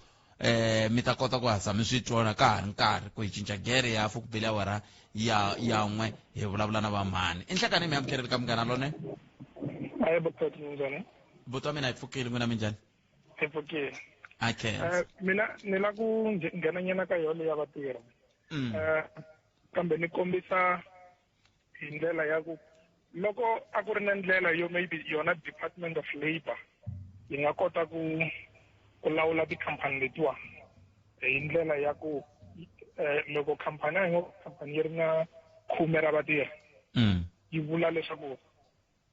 mi ta kota ku hatla mi swi twana ka ha ri nkarhi ku hi cinca gere ya hafu ku bile awara ya ya n'we hi vulavula na vamhani. I nhlekani mi amukeleli ka Munghana Lonene. Ayi botati, minjhani? Buti wa mina, hi pfukile, n'wina minjhani? Hi pfukile. A khensa. Mina ni la ku nghenanyana ka yona ya vatirhi. Kambe ni kombisa hi ndlela ya ku loko a ku ri na ndlela yo maybe yona Department of Labour yi nga kota ku lawula tikhampani letiwa hi ndlela ya ku loko khampani a hi ngo khampani yi ri na 10 ra vatirhi, yi vula leswaku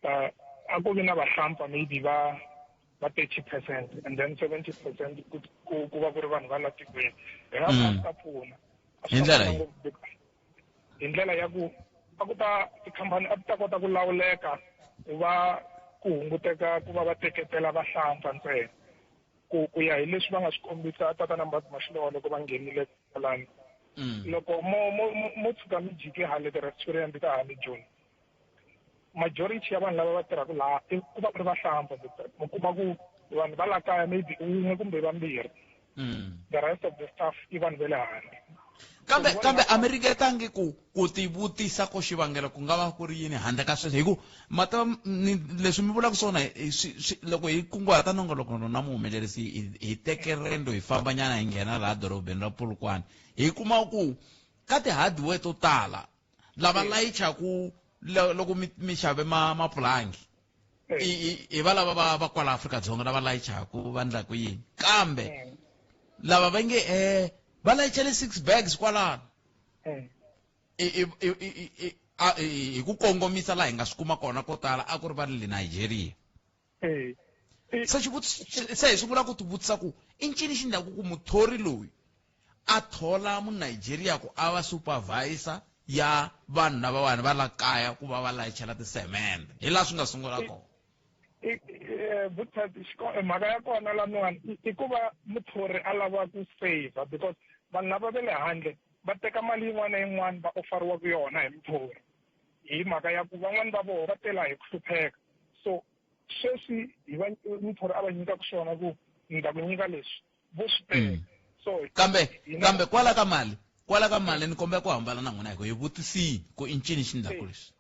a ku vi na vahlampfa maybe va 30% and then 70% ku va ku ri vanhu va la tikweni, hi nga va ta pfuna. Hi ndlela yihi? Hi ndlela ya ku a ku ta tikhampani a ti ta kota ku lawuleka ku va ku hunguteka ku va va teketela vahlampfa ntsena ku ya hi leswi va nga swi kombisa tatana Mbazi Mashilowa loko va nghenile kwalano. Loko mo tshuka mi jike hale ti-restaurant ta hale Joni, majority ya vanhu lava va tirhaka laha i ku va ku ri vahlampfa. Mi kuma ku vanhu va la kaya maybe wun'we kumbe vambirhi, the rest of the staff i vanhu va le handle. Kambe a mi ringetangi ku tivutisa ku xivangelo ku nga va ku ri yini handle ka sweswo? Hi ku mata leswi mi vulaka swona loko hi kunguhata nongoloko na muhumelerisi hi teke rendo hi fambanyana hi nghena laha dorobeni ra Polokwane, hi kuma ku ka ti-hardware to tala lava layichaku loko mi xave mapulangi hi va lava va kwala Afrika-Dzonga lava layichaku va endlaku yini, kambe lava va nge va layichele 6 bags kwalano hi ku kongomisa laha hi nga swi kuma kona ko tala a ku ri va le Nigeria. Se se hi sungula ku tivutisa ku i ncini xi endlaku ku muthori loyi a thola Munigeria ku a va supervisor ya vanhu lavawani va la kaya ku va va layichela tisemende, hi laha swi nga sungula kona. Mhaka ya kona laniwani i ku va muthori a lava ku save because vanhu lava va le handle va teka mali yin'wana na yin'wana va ofariwaka yona hi muthori, hi mhaka ya ku van'wani va vona va tela hi ku hlupheka. So sweswi hi va muthori a va nyikaka swona ku ni ta ku nyika leswi vo swi teka. So Kambe kwala ka mali ni kombela ku hambana na n'wina hi ku hi vutisini ku i ncini xi endlaku leswi.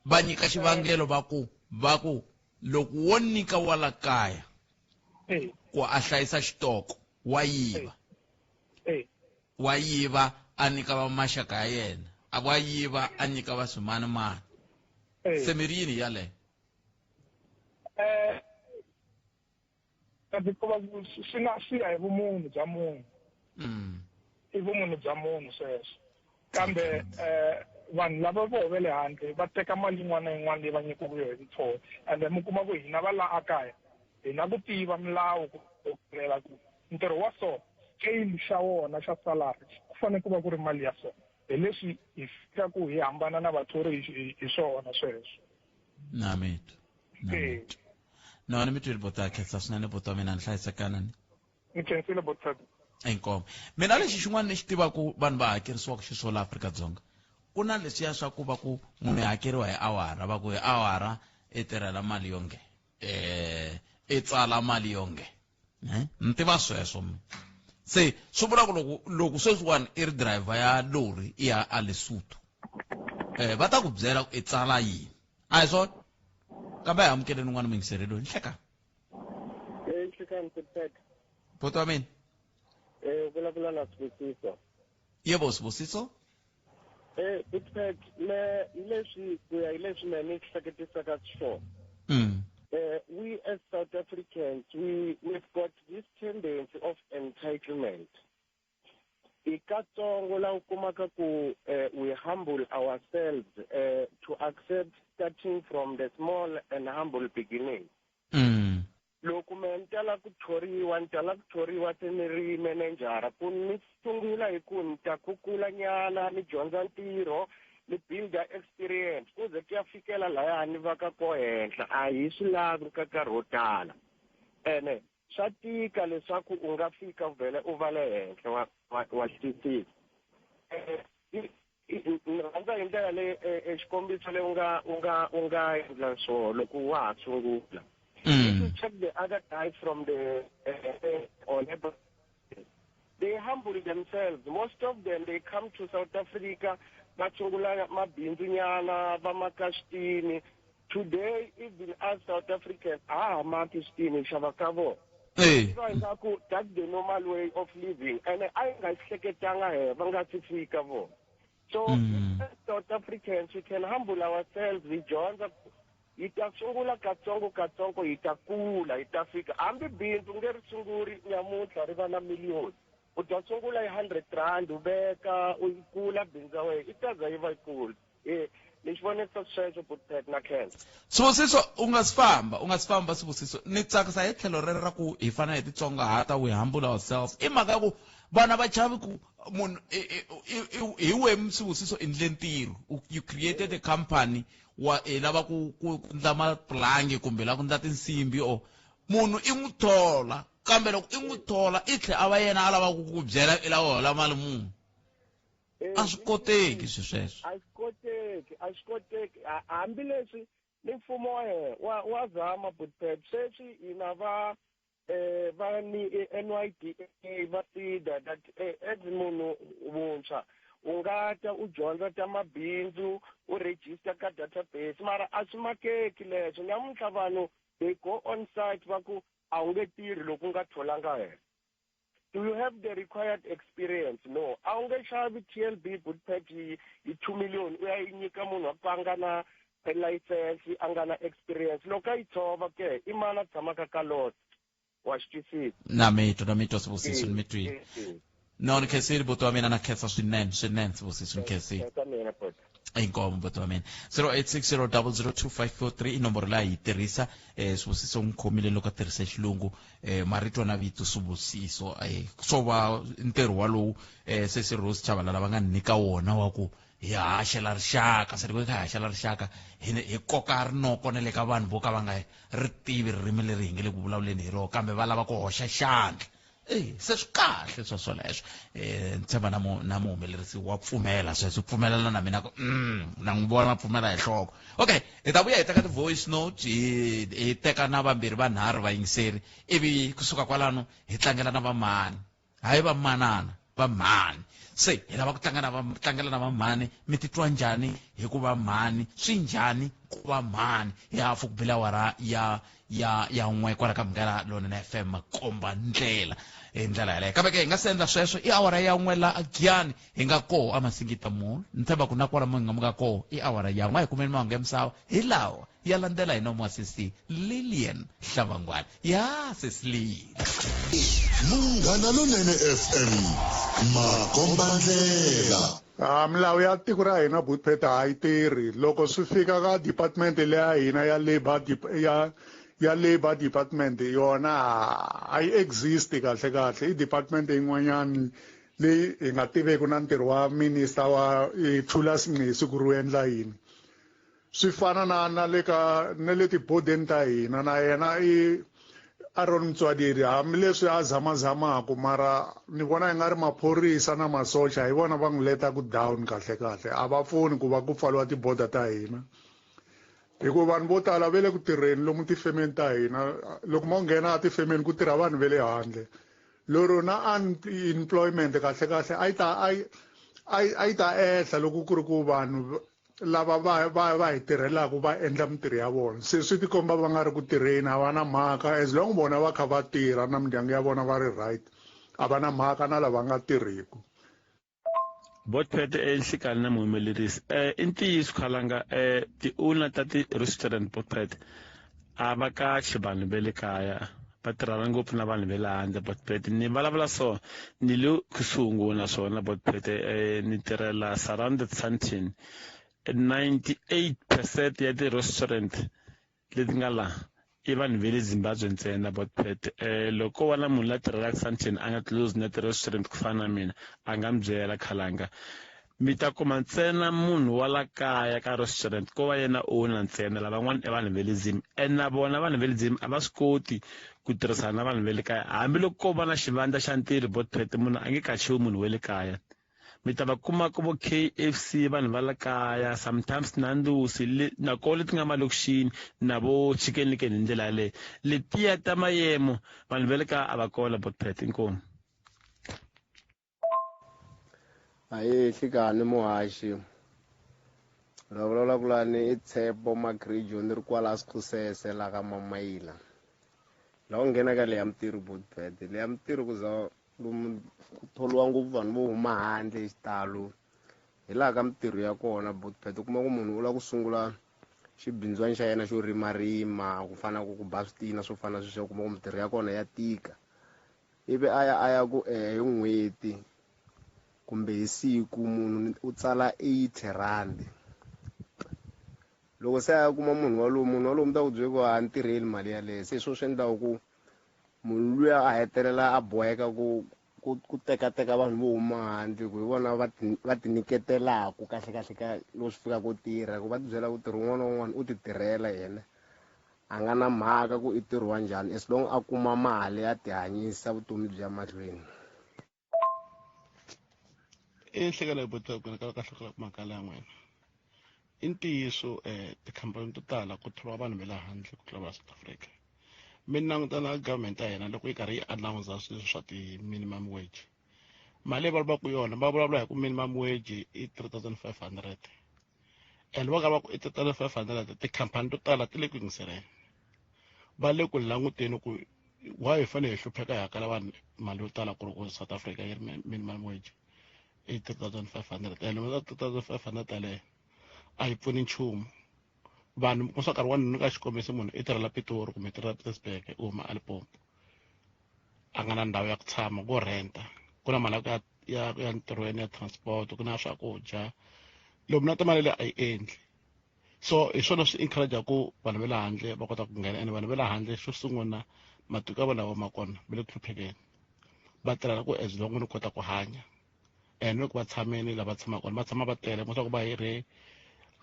Va nyika xivangelo va ku loko wo nyika wa la kaya ku a hlayisa xitoko wa yiva, wa yiva a nyika va maxaka ya yena, a wa yiva a nyika va swimanimani. Se mi ri yini yaleyo? Hikuva swi nga swi ya hi vumunhu bya munhu. I vumunhu bya munhu sweswo, kambe vanhu lava vo ve le handle va teka mali yin'wana na yin'wana leyi va nyikiwaka yona hi muthori, and mi kuma ku hina va la akaya hi na ku tiva milawu ku ku ntirho wa so scale xa wona xa salary ku fanele ku va ku ri mali ya so, hi leswi hi fika ku hi hambana na vathori hi swona sweswo. Na mitwa no ni mi twile bota, khensa swinene bota wa mina, ni hlayisekana ni. Ni khensile bota. Inkomu. Mina lexi xin'wana ni xi tivaku vanhu va hakerisiwaka xiswona la Afrika-Dzonga, ku na leswiya swa ku va ku munhu i hakeriwa hi awara, va ku hi awara i tirhela mali yo nge i tsala mali yo nge ni tiva sweswo mina. Se swi vula ku loko sweswiwani i ri driver ya lori i ya a Lesotho, va ta ku byela ku i tsala yini, a hi swona? Kambe a hi amukeleni un'wana muyingiseri loyi. Nhlekani. Nhlekani Pet. Buti wa mina. Vulavula na Sibusiso. Yebo, Sibusiso. Pet, me leswi ku ya hi leswi me ni hleketisaka swona. We as South Africans, we've got this tendency of entitlement. I katsongo la u kumaka ku we humble ourselves to accept starting from the small and humble beginning. Loko me ni tala ku thoriwa, ni tala ku thoriwa se ni ri manejara, ku ni sungula hi ku ni ta kukula nyana, ni dyondza ntirho, ni builda experience ku ze ku ya fikela laya ni va ka ko henhla. A hi swi lavi ka nkarhi wo tala, ene swa tika leswaku u nga fika vhele u va le henhla wa twisisa. Ni rhandza hi ndlela leyi xikombiso leyi u nga endla swona loko wa ha sungula. Check the other guys from the or labor. They humble themselves. Most of them, they come to South Africa, va sungula mabindzu nyana, va maka xitini. Today, even us South Africans, a ha maki xitini, hi xava ka vona. Va ingaku that's the normal way of living, and a yi nga hleketanga he va nga si fika vona. So as South Africans, we can humble ourselves, hi dyondza yi ta sungula katsongo katsongo, yi ta kula, yi ta fika. Hambi bindzu nge ri sunguri nyamuntlha ri va na miliyoni, u ta sungula hi 100 rand, u veka, u yi kula bindzu ya wena, i ta za yi va yi kula. Ni xi vonisa sweswo, Butpet na Ken. Sibusiso, u nga si famba, u nga si famba Sibusiso, ni tsakisa hi tlhelo rero ra ku hi fanele hi titsongahata, we humble ourselves. I mhaka ya ku vana va chavi ku munhu hi we Sibusiso endle ntirho, you created a company, wa i lava ku ku endla mapulangi kumbe lava ku endla tinsimbi, or munhu i n'wi thola, kambe loko i n'wi thola i tlhela a va yena a lava ku ku byela i lava hola mali muni. A swi koteki swi sweswo. A swi koteki, a swi koteki. Hambileswi ni mfumo wa hina wa zama, Butpet. Sweswi hina va va ni NYDA va SEDA that as munhu wuntshwa u nga ta u dyondza ta mabindzu, u register ka database, mara a swi makeki leswo. Namuntlha vanhu they go on site va ku a wu nge tirhi loko u nga tholanga hena. Do you have the required experience? No. A wu nge xavi TLB Butpet hi 2 million u ya yi nyika munhu wa ku a nga na license, a nga na experience. Loko a yi tshova ke, i mani a tshamaka ka lot? Wa xi twisisa? Na mi twa, na mi twa Sibusiso, ni mi twile. No, ni khensile buti wa mina, na khensa swinene, swinene Sibusiso, ni khensile. Khensa mina, buti. Inkomo buti wa mina. 0860002543 i nomboro leyi yi tirhisa. Sibusiso n'wi khomile loko a tirhisa xilungu, marito na vito Sibusiso. Swo va ntirho walowu sesi Rose Chabalala va nga ni nyika wona wa ku hi haxela rixaka. Se loko hi kha hi haxela rixaka, hi koka rinoko na le ka vanhu vo ka va nga ri tivi ririmi leri hi nge le ku vulavuleni hi rona, kambe va lava ku hoxa xandla. Se swi kahle swa swoleswo. Ni tshemba na na muhumelerisi wa pfumela sweswo, pfumelana na mina ku, na n'wi vona pfumela hi nhloko. Okay, hi ta vuya hi teka ti-voice note, hi teka na vambirhi vanharhu vayingiseri, ivi kusuka kwalano hi tlangela na vamhani. Hayi vamanana, vamhani. Se hi lava ku tlanga na va, tlangela na vamhani. Mi titwa njhani hi ku va mhani? Swi njhani ku va mhani? Hi hafu ku bile awara ya 1 kwala ka Munghana Lonene FM, makomba ndlela hi ndlela yaleyo. Kambe ke hi nga se endla sweswo, i awara ya 1 la Giyani hi nga koho a Masingita Mall. Ni tshemba ku na kwala mi nga muka koho i awara ya 1. A hi kumeni mahungu ya misava hi lawa ya landzela hi nomo wa sesi Lillian Hlavangwana. Ya sesi Lili. Munghana Lonene FM, makomba ndlela. Milawu ya tiko ra hina Butpet a yi tirhi loko swi fika ka department leya hina ya labor ya labor department, yona a yi exist kahle kahle. I department yin'wanyani leyi hi nga tiveki na ntirho wa minister wa Thulas Nxesi ku ri u endla yini. Swi fana na le ka na le tibodeni ta hina, na yena i Aaron Motsoaledi, hambileswi a zamazamaka, mara ni vona i nga ri maphorisa na masocha hi vona va n'wi letaku down kahle kahle. A va pfuni ku va ku pfariwa tiboda ta hina, hikuva vanhu vo tala va le ku tirheni lomu tifemeni ta hina. Loko mo nghena etifemeni ku tirha vanhu va le handle, lero na unemployment kahle kahle a yi ta ehla loko ku ri ku vanhu lava va hi tirhelaka va endla mintirho ya vona. Se swi tikomba va nga ri ku tirheni, a va na mhaka. As long vona va kha va tirha na mindyangu ya vona va ri right, a va na mhaka na lava nga tirhiku. Botpet enhlikani na muhumelerisi. I ntiyiso khalanga, ti-owner ta ti-restaurant Botpet a va kahle vanhu va le kaya, va tirhana ngopfu na vanhu va le handle Botpet. Ni vulavula so ni le kusuhi ngopfu na swona Botpet, ni tirhela surrounded Sandton. 98% ya ti-restaurant leti nga la i vanhu va le Zimbabwe ntsena Botpet. Loko ko va na munhu la tirhelaka Sandton a nga close na ti-restaurant ku fana na mina, a nga mi byela khalanga. Mi ta kuma ntsena munhu wa la kaya ka restaurant ko va yena owner ntsena, lavan'wana i vanhu va le Zim. And na vona vanhu va le Zim a va swi koti ku tirhisana na vanhu va le kaya. Hambiloko ko va na xivandla xa ntirho Botpet, munhu a nge kachiwi munhu wa le kaya. Mi ta va kuma ku vo KFC vanhu va la kaya, sometimes Nando's, na ko leti nga malokixini na vo Chicken Licken hi ndlela yaleyo. Letiya ta mayemo vanhu va le kaya a va kona Botpet. Inkomu. Ahee nhlikani muhaxi la vulavulaka lani i Tshepo Magrijo ni ri kwala Skhusese la ka Mamayila la u nghena ka leya mintirho Botpet leya mintirho ku za lomu ku tholiwa ngopfu vanhu vo huma handle hi xitalo hi laha ka mintirho ya kona Botpet u kuma ku munhu u lava ku sungula xibindzwana xa yena xo rimarima ku fana ku ku ba switina swo fana na sweswo u kuma ku mintirho ya kona ya tika ivi a ya a ya ku hi n'hweti kumbe hi siku munhu u tsala 80 rand loko se a ya kuma munhu walowo munhu walowo mi ta ku byela ku a ni tirheli mali yaleyo se hi swona swi endlaka ku munhu luya a hetelela a boheka ku ku ku tekateka vanhu vo huma handle ku hi vona va ti va ti nyiketelaka kahle kahle ka loko swi fika ku tirha ku va ti byela ku ntirho wun'wana na wun'wana u ti tirhela yena a nga na mhaka ku i ntirho wa njhani as long a kuma mali ya tihanyisa vutomi byi ya mahlweni. I nhlekelo hi boti ku ka ka mhaka ya n'wina i ntiyiso tikhampani to tala ku thoriwa vanhu va le handle ku tlula va South Africa. Mi languta na government ya hina loko yi karhi yi announce swilo swa ti-minimum wage, mali leyi vulavulaka yona va vulavula hi ku minimum wage i 3500 and va karhi va ku i 3500 tikhampani to tala ti le ku yingiseleni va le ku languteni ku why hi fanele hi hlupheka hi hakela vanhu mali yo tala ku ri ku South Africa yi ri minimum wage i 3500 and 3500 yaleyo a yi pfuni nchumu vanhu ku swa nkarhi wa nyika xikombiso munhu i tirhela Pitori kumbe i tirhela Pietersburg u huma a Limpopo a nga na ndhawu ya ku tshama ku renta ku na mali ya ya ya ntirhweni ya transport ku na swakudya lomu na timali leyi a yi endli so hi swona swi encourage ku vanhu va le handle va kota ku nghena ene vanhu va le handle xo sungula matiko ya vona va ma kona va le ku hluphekeni va tirhela ku as long ni kota ku hanya and loko va tshameni la va tshamaka kona va tshama va tele mo swa ku va hirhe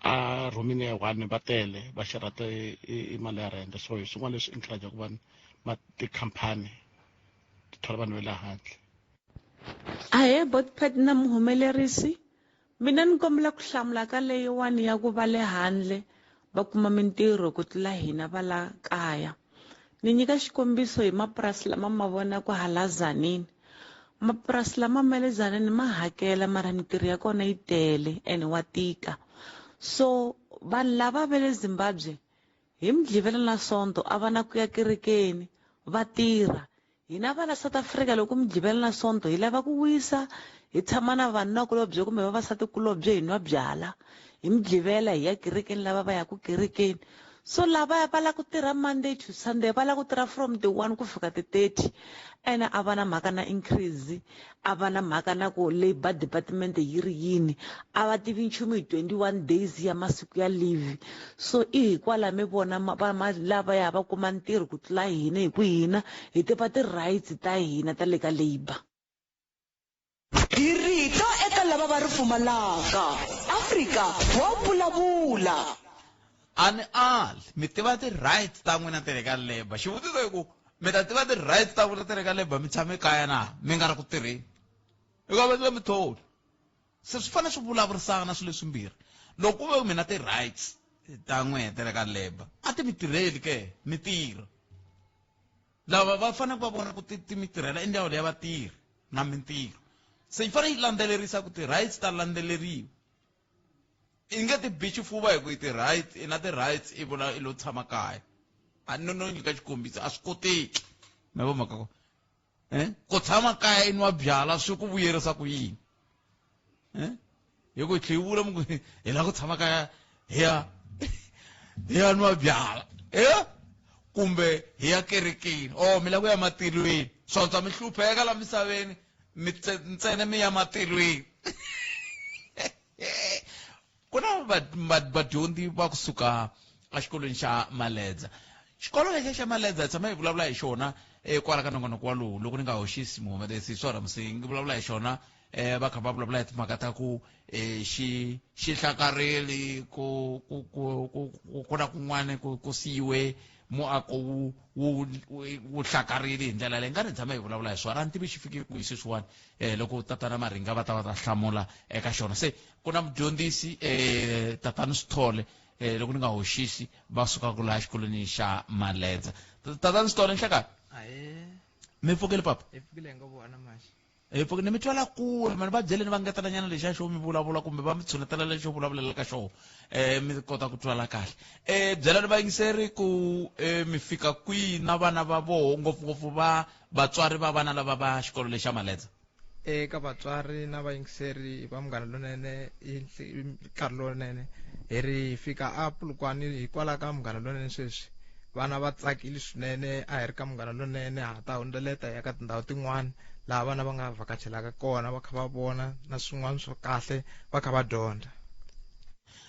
a rhumini ya one va tele va xerha i mali ya rent so hi swin'wana leswi encourage ku vanhu ma tikhampani ti thola vanhu va le handle. Ahee Botpet na muhumelerisi mina ni kombela ku hlamula ka leyiwani ya ku va le handle va kuma mintirho ku tlula hina va la kaya. Ni nyika xikombiso hi mapurasi lama ma vonaka hala Tzaneen. Mapurasi lama ma le Tzaneen ma hakela mara mintirho ya kona yi tele ene wa tika. So vanhu lava va le Zimbabwe hi Mugqivela na Sonto a va na ku ya kerekeni va tirha. Hina va la South Africa loko Mugqivela na Sonto hi lava ku wisa hi tshama na vanhunakulobye kumbe vavasatikulobye hi nwa byala hi Mugqivela hi ya kerekeni lava va yaka kerekeni. So lava va lava ku tirha Monday to Sunday va lava ku tirha from the 1 ku fika ti 30 ene a va na mhaka na increase a va na mhaka na ku labour department yi ri yini a va tivi nchumu hi 21 days ya masiku ya leave. So i hikwalaho mi vona lava ya va kuma ntirho ku tlula hina hi ku hina hi tiva ti-rights ta hina ta le ka labour. Hi rito eka lava va ri pfumalaka Afrika wa vulavula. A ni ali mi tiva ti-rights ta n'wina ta le ka labour. Xivutiso i ku mi ta tiva ti-rights ta n'wina ta le ka labour mi tshame kaya na mi nga ri ku tirheni hikuva va nge mi tholi. Se swi fanele swi vulavurisana swilo leswimbirhi. Loko ku ve mina ti-rights ta n'wina ta le ka labour a ti mi tirheli ke mi tirha. Lava va fanele va vona ku ti mi tirhela i ndzawulo ya vatirhi na mintirho. Se yi fanele yi landzelerisa ku ti-rights ta landzeleriwa. I nge ti bi xifuva hi ku i ti-rights i na ti-rights i vula i lo tshama kaya. A no no nyika xikombiso a swi koteki. Ma vo mhaka ko ku tshama kaya i nwa byala swi ku vuyerisa ku yini? Hi ku tlhe yi vula mi ku hi lava ku tshama kaya hi ya nwa byala kumbe hi ya kerekeni oh mi lava ku ya matilweni swontswa mi hlupheka la misaveni mi ntsena mi ya matilweni. Ku na vadyondzi va kusuka exikolweni xa Maledza. Xikolo lexi xa Maledza hi tshama hi vulavula hi xona kwala ka nongonoko wa lowu loko ni nga hoxisi muhumelerisi swona musi ngi vulavula hi xona va kha va vulavula hi timhaka ta ku xi hlakarheli ku ku ku ku ku na kun'wana ku siyiwe Muako wu wu wu hlakarile hi ndlela leyi nga ni tshama hi vulavula hi swona. A ni tivi xi fike kwihi sweswiwani loko tatana Maringa va ta va ta hlamula eka xona. Se ku na mudyondzisi tatana Sithole, loko ni nga hoxisi va sukaka laha xikolweni xa Maledza. Tatana Sithole, nhlekani. Ahee. Mi pfukile papa? Hi pfukile hi nga vona maxi. Hi pfuke ni mi twela kule mani, va byeleni va ngetelanyana lexiya xo mi vulavula kumbe va mi tshunetela lexo vulavulela ka xona, mi kota ku twala kahle. Byelani vayingiseri ku mi fika kwihi na vana va voho, ngopfungopfu va vatswari va vana lava va xikolo lexa Maledza. Eka vatswari na vayingiseri va Munghana Lonene, i nkarhi lowunene hi ri hi fika a Polokwane hikwalaho ka Munghana Lonene. Sweswi vana va tsakile swinene. A hi ri ka Munghana Lonene, ha ta hundzeleta hi ya ka tindhawu tin'wana laha vana va nga vhakachelaka kona, va kha va vona na swin'wana swa kahle, va kha va dyondza.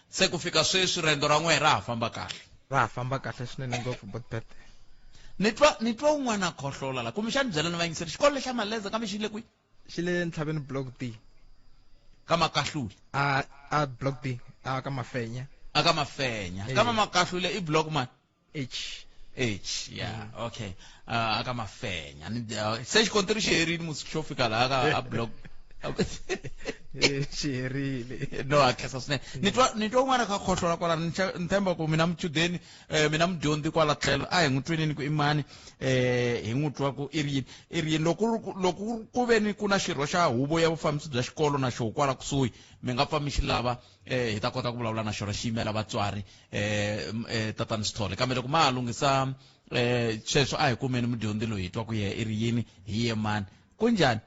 Se ku fika sweswi riendzo ra n'wehe ra ha famba kahle? Ra ha famba kahle swinene ngopfu, Botbet. Ni twa un'wana a khohlola la, kumbexani byelani vayingiseri xikolo lexa Maledza kambe xi le kwihi? Xi le Ntlhaveni Block D. Ka Makahlule? A Block D, a ka Mafenya. A ka Mafenya. Ka Makahlule i block mani? H. H, yeah, okay. A ka Mafenya. Se xikontiri xi herile musi xo fika laha ka a block. Xi herile. No, a khensa swinene. Ni twa un'wana kha khohlola kwala, ni tshemba ku mina muchudeni, mina mudyondzi kwala tlhelo, a hi n'wi tweneni ku i mani, hi n'wi twa ku i ri yini, i ri yini. Loko ku ve ni ku na xirho xa huvo ya vufambisi bya xikolo na xo kwala kusuhi, mi nga pfa mi xi lava, hi ta kota ku vulavula na xona xi yimela vatswari, tatana Sithole. Kambe loko ma ha lunghisa sweswo, a hi kumeni mudyondzi loyi hi twa ku ye i ri yini, hi ye mani. Kunjhani?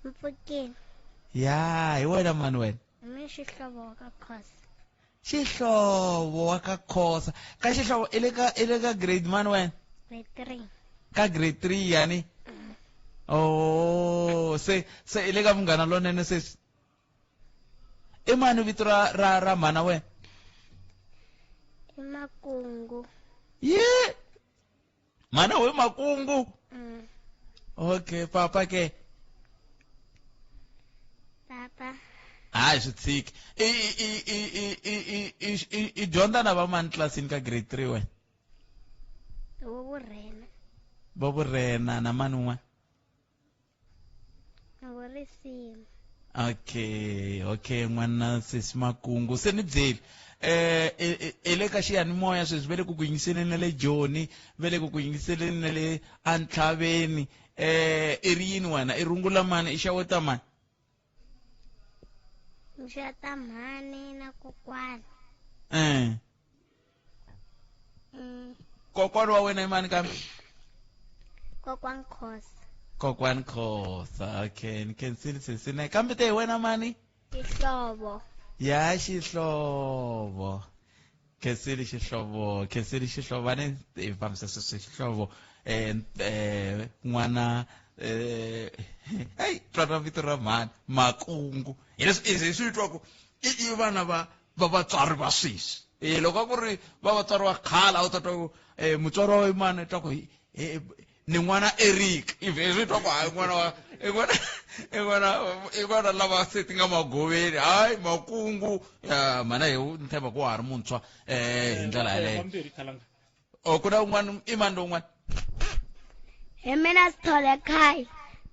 Mpfukeni. Ya, hi wena mani wena? Mi Xihlovo wa ka Khosa. Xihlovo wa ka Khosa. Ka Xihlovo, i le ka grade mani wena? Grade 3. Ka grade 3 yani? Oh, se i le ka Munghana Lonene sweswi. I mani vito ra mhana wena? I Makungu. Ye mhana we Makungu? Okay, papa ke? Papa. Hayi, swi tshiki. I dyondza na vamani tlilasini ka grade 3 wena? Wo Vurhena. Va Vurhena na mani un'wana? Vo Risima. Okay, n'wana sesi Makungu, se ni byeli, i le ka xiyanimoya sweswi, va le ku ku yingiseleni na le Joni, va le ku ku yingiseleni na le Antlhaveni. I ri yini wena? I rungula mani? I xaweta mani? Nxata mhani na kokwani. Kokwani wa wena i mani kambe? Kokwani Khosa. Kokwani Khosa. Okay, ni khensile sesi ne. Kambe te hi wena mani? Xihlovo. Ya, Xihlovo. Khensile Xihlovo, khensile Xihlovo. Va ni hi fambisa sweswi Xihlovo, n'wana, hey, twana vito ra mhani Makungu. Hi leswi hi swi twa ku i vana va vatswari va sweswi. Loko a ku ri va vatswari va khale, a wu ta twa ku mutswari wa mani, twa ku ni n'wana Eric, ivi swi twa ku hayi, n'wana wa i n'wana lava se ti nga magoveni. Hayi, Makungu ya mana hi ni tshemba ku wa ha ri muntshwa hi ndlela yaleyo. O ku na un'wana? I mani lowun'wana? Hi mina Sithole Khai.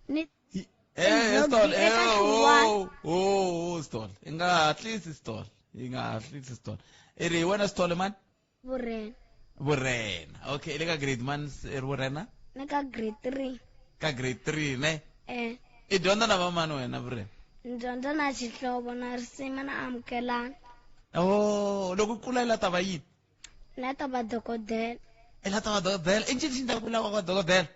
Ni Sithole. Eka Xiwani. Oh, Sithole, i nga hatlisi Sithole, i nga hatlisi Sithole. I ri hi wena Sithole mani? Vurhena. Vurhena, okay. I le ka grade mani, i ri Vurhena? Ni ka grade 3. Ka grade 3 ne? Eh. I dyondza na vamani wena, Vurhena? Ni dyondza na Xihlovo na Risima na Amukelani. Oh, loko u kula i la ta va yini? Na ta va dokodela. I la ta va dokodela. I ncini xi endlaka ku lava va dokodela?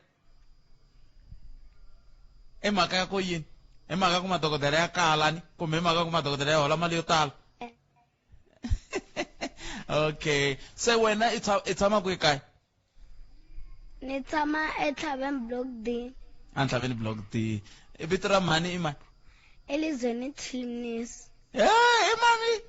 I mhaka ya ku yini? I mhaka ya ku madokodela ya kala ni kumbe i mhaka ya ku madokodela ya hola mali yo tala? Okay, se wena i tshama kwihi kaya? Ni tshama eTlhaveni Block D. Antlhaveni Block D. I vito ra mhani i mani? Elizweni Thilimnisi. I mani?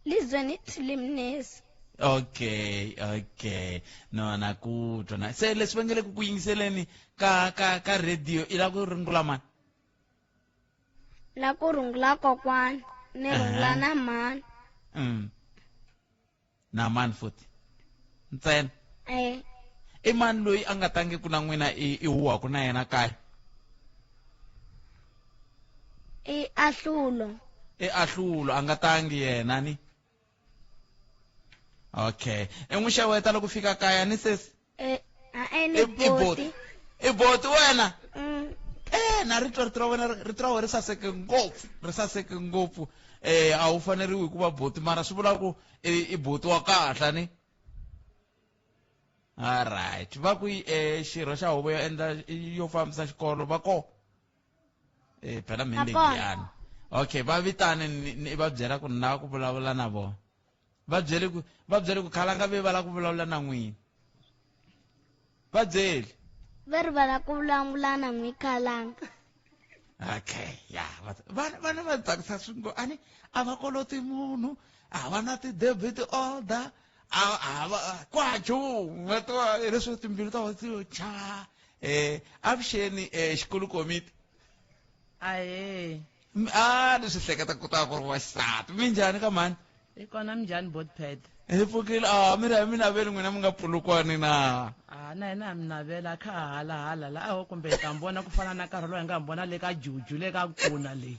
Lizweni Thilimnisi. Okay, no, na ku twa na. Se leswi va nge le ku ku yingiseleni ka radio, i lava ku rungula mani? La ku rungula kokwani, ni rungula na mhani. Na mani futhi ntsena? Eh. I mani loyi a nga tlangiku na n'wina i huhaku na yena kaya? I Ahlulo. I Ahlulo a nga tangi yena ni? Okay. I n'wi xeweta loko fika kaya ni sesi? Eh, a ni boti. I boti wena? Eh, na rito rito ra wena rito ra wena ri saseke ngopfu, ri saseke ngopfu. Eh, a wu faneriwi hi ku va boti mara swi vula ku i boti wa kahle ni? Alright. Va ku eh xirho xa huvo yo endla yo fambisa xikolo va ko? Eh phela mi le Giyani. Okay, va vitane ni va byela ku ni lava ku vulavula na vona. Va byele ku va byele ku khalanga ve va lava ku vulavula na n'wina. Va byele. Va ri va lava ku vulavula na n'wi khalanga. Okay, ya vana vana va tsakisa swingo ani a va koloti munhu a va na ti-debit order a a va kwajo va tiva leswi timbilu ta vona ti yo cha eh avuxeni eh xikolo komiti ahee a ni swi hleketa ku ta ku ri wa xisati minjhani ka mhani i kona minjhani botpad hi pfukile a mi ri a mi naveli n'wina mi nga pulukwani na a na hina ha mi navela kha ha halahala la aho kumbe hi ta mi vona ku fana na nkarhi lowu hi nga mi vona le ka juju le ka kuna le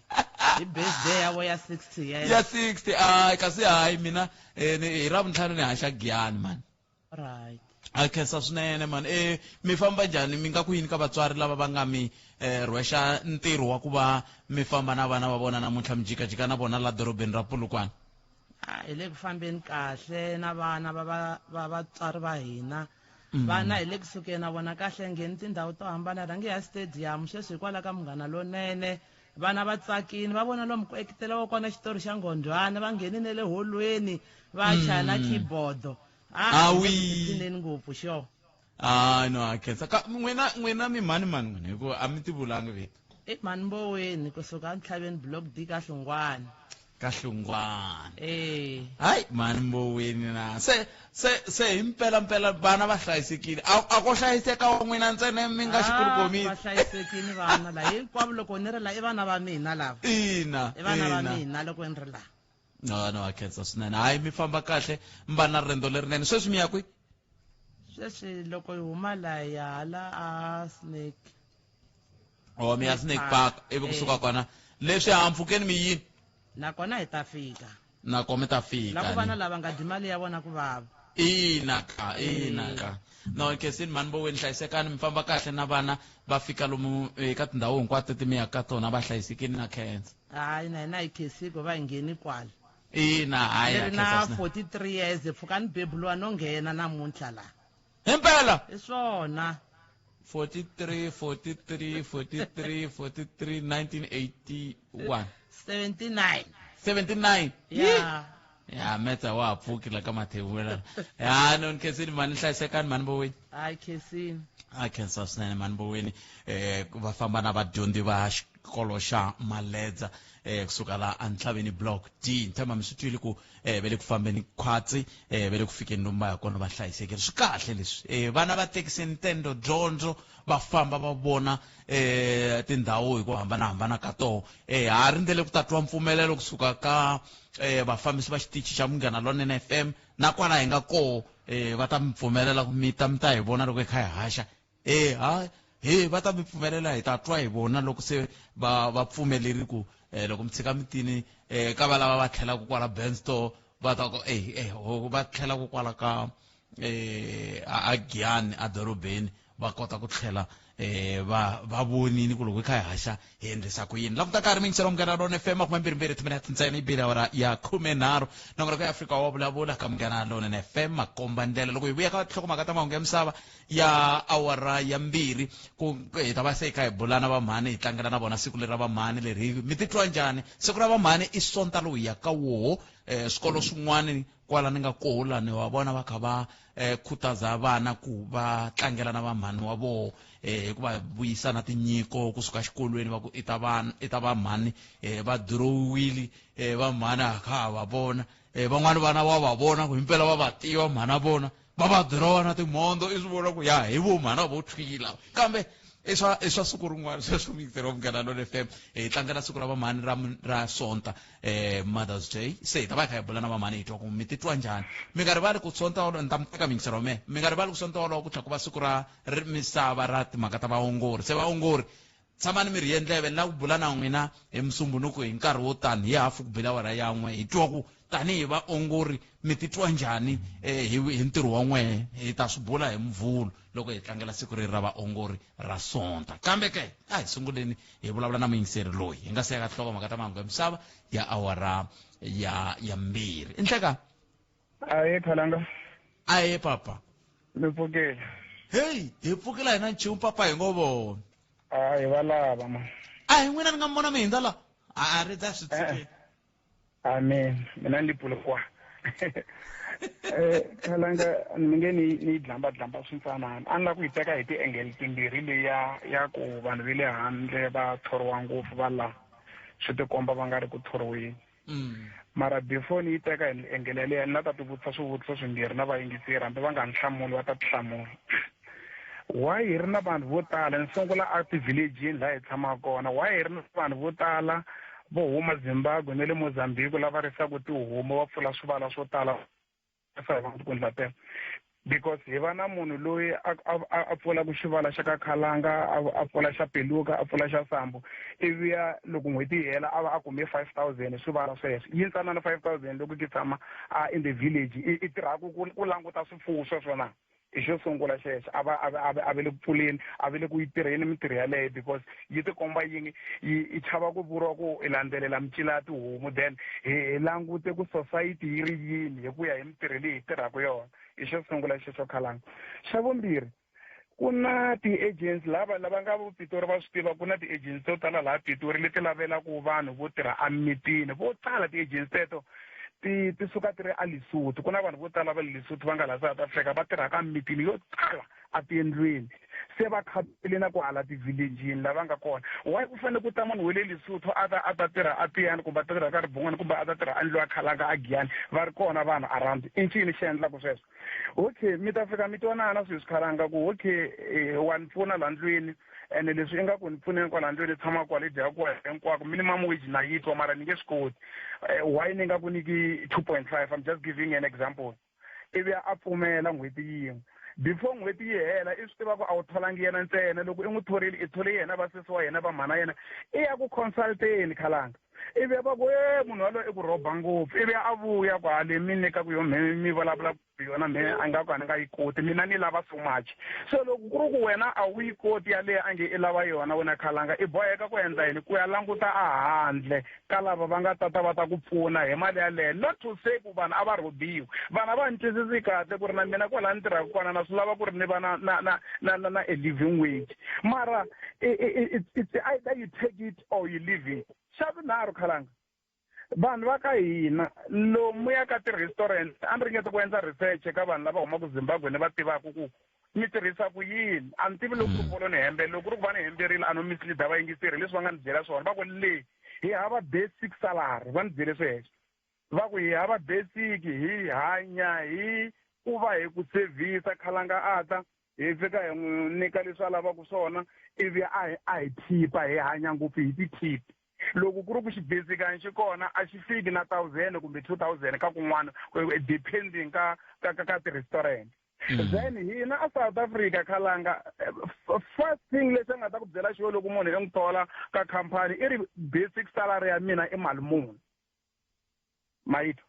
hi birthday ya vo ya 60 years ya 60 a kasi hayi mina eh, hi ravuntlhanu ni haxa giyani mani right a khensa swinene mani e mi famba njhani mi nga ku yini ka vatswari lava va nga mi eh, rhwexa ntirho wa ku va mi famba na vana va vona namuntlha mi jikajika na vona la dorobeni ra polokwane a hi le ku fambeni kahle na vana va va vatswari va hina vana hi le kusukeni na vona kahle ngheni tindhawu to hambana rhange ya stadium sweswi hikwalaho ka munghana lonene vana va tsakini va vona lomu ku ekiteliwa kona xitori xa nghondhwana va ngheni ne le holweni va chaya na keyboard awi ngopfu xo a no a khensa ka n'wina n'wina mi mhani mani n'wina hikuva a mi ti vulangi vito i mhani mboweni kusuka entlhaveni block d ka hlungwana ka hlungwana eh hayi mhani mboweni na se se se hi mpela mpela vana va hlayisekile a a ko hlayiseka wa n'wina ntsena mi nga xikulukomisi va hlayisekile vana la hinkwavo loko ni ri la i vana va mina lava ina i vana va mina loko ni ri la no no a khensa swinene hayi mi famba kahle mi va na riendzo lerinene sweswi mi ya kwi sweswi loko hi huma la hi ya hala a snake o mi ya snake park ivi kusuka kona leswi hampfhukeni mi yini nakona hi ta fika nakona mi ta fika la ku vana lava nga dyi mali ya vona ku vava ina ka ina ka no khensini mhani boweni hlayisekani mi famba kahle na vana va fika lomu eka tindhawu hinkwato ti mi yaka ka tona va hlayisekile na khensa hayi na hina hi khensile ku va hi ngheni kwala ina hayi ni ri na 43 years pfuka ni bebuliwa no nghena namuntlha la himpela hi swona 43 43 43 43 1981 79 79 ya ya metsa wa ha pfuki la ka mathevula ya no ni khensini mhani hlayisekani mhani boweni hayi khensini a khensa swinene mhani boweni eh va famba na vadyondzi va xikolo xa maledza eh kusuka la antlhaveni block d ni tshemba mi swi twile ku eh va le ku fambeni khwatsi eh va le ku fikeni lomu va ya kona va hlayisekile swi kahle leswi eh vana va tekise ntendo dyondzo va famba va vona eh tindhawu hi ku hambanahambana ka toho eh ha rindzele ku ta twa mpfumelelo kusuka ka eh vafambisi va xitichi xa Munghana Lonene FM na kwala hi nga koho eh va ta mi pfumelela ku mi ta mi ta hi vona loko hi kha hi haxa eh ha he va ta mi pfumelela hi ta twa hi vona loko se va va pfumeleri ku eh, loko mi tshika mitini eh, ka va lava va tlhelaka kwala Benstore va ta ku eh, eh, va tlhelaka kwala ka eh, a Giyani edorobeni va kota ku tlhela eh va va vonini ku loko hi kha hi haxa hi endlisa ku yini languta karhi mingiselo munghana lona fm 22 timinete ntsena yi bile awara ya 13 nongonoko ya afrika wa vulavula ka munghana lona fm makomba ndlela loko hi vuya ka tinhlokomhaka ta mahungu ya misava ya awara ya mbirhi ku hi ta va se hi kha hi bula na vamhani hi tlangela na vona siku leri ra vamhani leri mi titwa njhani siku ra vamhani i sonta lowu hi ya ka woho um swikolo swin'wana kwala ni nga koho lani wa vona va kha va um khutaza vana ku va tlangela na vamhani wa voho um hi ku va vuyisa na tinyiko kusuka xikolweni va ku i ta vana i ta vamhani um va dirowiwile um vamhani a kha ha va vona um van'wani vana wa va vona ku himpela va va tiva mhana vona va va dirowa na timhondzo i swi vona ku ya hi vo mhana vo thwila kambe I swa i swa siku rin'wana sweswo mixer wa Munghana Lonene FM. Hi tlangela siku ra vamhani ra ra Sonta, Mother's Day. Se hi ta va hi kha hi bula na vamhani hi twa ku mi titwa njhani. Mi nga rivali ku Sonta wolowo ni ta mi teka mixer wa mehe. Mi nga rivali ku Sonta wolowo ku tlhela ku va siku ra misava ra timhaka ta vaongori. Se vaongori tshamani mi rhiye ndleve ni lava ku bula na n'wina hi Musumbunuku hi nkarhi wo tani hi hafu ku bela awara ya n'we hi twa ku tanihi vaongori mi titwa njhani hi hi ntirho wa n'wehe. Hi ta swi bula hi Muvhulu loko hi tlangela siku leri ra vaongori ra Sonta. Kambe ke a hi sunguleni hi vulavula na muyingiseri loyi hi nga se ya ka nhlokomhaka ta mahungu ya misava ya awara ya ya 2. I nhleka? Ahe Khalanga. Ahe papa. Mi pfukile. Hey, hi pfukile hina nchumu papa hi ngo vona. A hi va lava ma. A hi n'wina ni nga mi vona mi hindza la. A ri ta swi tshikeni. Amen. Mina ni Polokwane. Khalanga ni nge ni ni dlamba dlamba swintsanana. A ni lava ku yi teka hi ti-angle timbirhi leya ya ku vanhu va le handle va thoriwa ngopfu va la swi tikomba va nga ri ku thoriweni. Mara before ni yi teka hi angle yaleyo ni la ta ti vutisa swivutiso swimbirhi na vayingiseri hambi va nga ni hlamuli va ta ti hlamula. Why hi ri na vanhu vo tala ni sungula a ti-village-ini laha hi tshamaka kona, why hi ri na vanhu vo tala vo huma Zimbabwe na le Mozambique lava risaka tihomu va pfula swivala swo tala hi va tele? Because hi va na munhu loyi a pfulaka xivala xa ka Khalanga, a pfula xa Peluka, a pfula xa Sambo, ivi ya loko n'hweti yi hela a va a kume 5000 swivala sweswo. Yi ntsanana 5000 loko ki tshama a in the village i tirhaka ku languta swifuwo sweswo na. I xo sungula xexo a va a ve le ku pfuleni, a ve le ku yi tirheni mintirho yaleyo because yi tikomba yi yi chava ku vuriwa ku i landzelela micila ya tihomu, then hi langute ku society yi ri yini hi ku ya hi mintirho leyi hi tirhaka yona. I xo sungula xexo Khalanga. Xa vumbirhi, ku na ti-agency lava lava nga vo Pitori va swi tiva ku na ti-agency to tala laha Pitori leti lavelaka vanhu vo tirha emimitini. Vo tala ti-agency teto ti ti suka ti ri a Lesotho. Ku na vanhu vo tala va le Lesotho va nga laha South Africa va tirhaka emimitini yo tala atiyendlwini, se va khatile na ku hala ti-village-ini lava nga kona. Why ku fanele ku ta munhu wa le Lesotho a ta a ta tirha a Tiyani kumbe a ta tirha ka Ribungwani kumbe a ta tirha a ndlu ya Khalanga a Giyani, va ri kona vanhu around? I ncini xi endlaka sweswo? Okay, mi ta fika mi twanana sweswi Khalanga ku okay, wa ni pfuna laha ndlwini ene leswi i nga ku ni pfuneni kwala ndlwini tshama kwale dya kwala hinkwako, minimum wage na yi twa mara ni nge swi koti. Why ni nga ku nyiki 2.5? I'm just giving an example. Ivi a pfumela n'hweti yin'we. Before n'hweti yi hela i swi tiva ku a wu tholangi yena ntsena, loko i n'wi thorile i thole yena vasesi wa yena va mhana yena, i ya ku consulteni Khalanga. Ivi va ku e munhu waloye i ku rhoba ngopfu, ivi a vuya ku hale mi nyikaku yo mi vulavula yona me a nga ku a ni nga yi koti, mina ni lava so much. So loko ku ri ku wena a wu yi koti yaleyo a nge i lava yona wena Khalanga, i boheka ku endla yini? Ku ya languta a handle ka lava va nga tata va ta ku pfuna hi mali yaleyo. Not to say ku vanhu a va rhobiwi, vanhu a va ni twisisi kahle ku ri na mina kwalaha ni tirhaka kona na swi lava ku ri ni va na na na na na na a living wage, mara it's either you take it or you leave it. Xa vunharhu Khalanga, vanhu va ka hina lomu ya ka ti-restaurant, a ni ringeta ku endla research ka vanhu lava humaka Zimbabwe ni va tivaka ku mi tirhisa ku yini. A ni tivi loko ku ri volo ni hembe, loko ku ri ku va ni hemberile a no mislead vayingiseri leswi va nga ni byela swona. Va ku le hi hava basic salary, va ni byele sweswo. Va ku hi hava basic, hi hanya hi ku va hi ku servisa. Khalanga a ta hi fika hi n'wi nyika leswi a lavaka swona, ivi a hi thipa, hi hanya ngopfu hi ti-tip. Loko ku ri ku xibasic xi kona a xi fiki na 1000 kumbe 2000 ka kun'wana, depending ka ka ka ti-restaurant. Then hina a South Africa Khalanga, first thing lexi a nga ta ku byela xo loko munhu i n'wi thola ka company i ri basic salary ya mina i mali muni, mayitwa.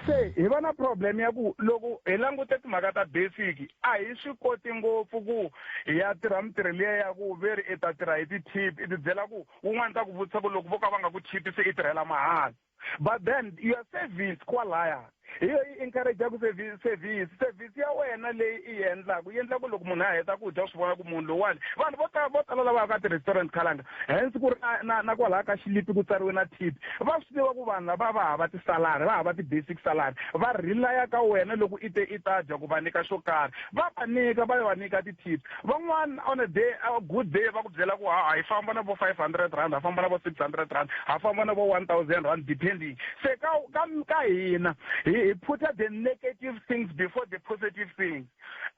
Se hi va na problem ya ku loko hi langute timhaka ta basic a hi swi koti ngopfu ku hi ya tirha mintirho liya ya ku ve ri i ta tirha hi ti-tip. I ti byela ku wun'wana ta ku vutisa ku loko vo ka va nga ku tip se i tirhela mahala, but then your service kwalaya hi yo yi encourage-aku service ya wena leyi i yi endlaku, yi endla ku loko munhu a heta ku dya swi vona ku munhu lowuwani. Vanhu vo tala vo tala lava ka ti-restaurant Khalanga, hence ku ri na na kwalaya ka xilipi ku tsariwe na tip, va swi tiva ku vanhu lava va hava ti-salary, va hava ti-basic salary, va relaya ka wena loko i te i ta dya ku va nyika xo karhi, va va nyika, va va nyika ti-tips. Van'wana on a day, a good day, va ku byela ku ha hi famba na vo 500 rand, ha famba na vo 600 rand, ha famba na vo 1000 rand, depending. Se ka ka ka hina hi put the negative things before the positive things.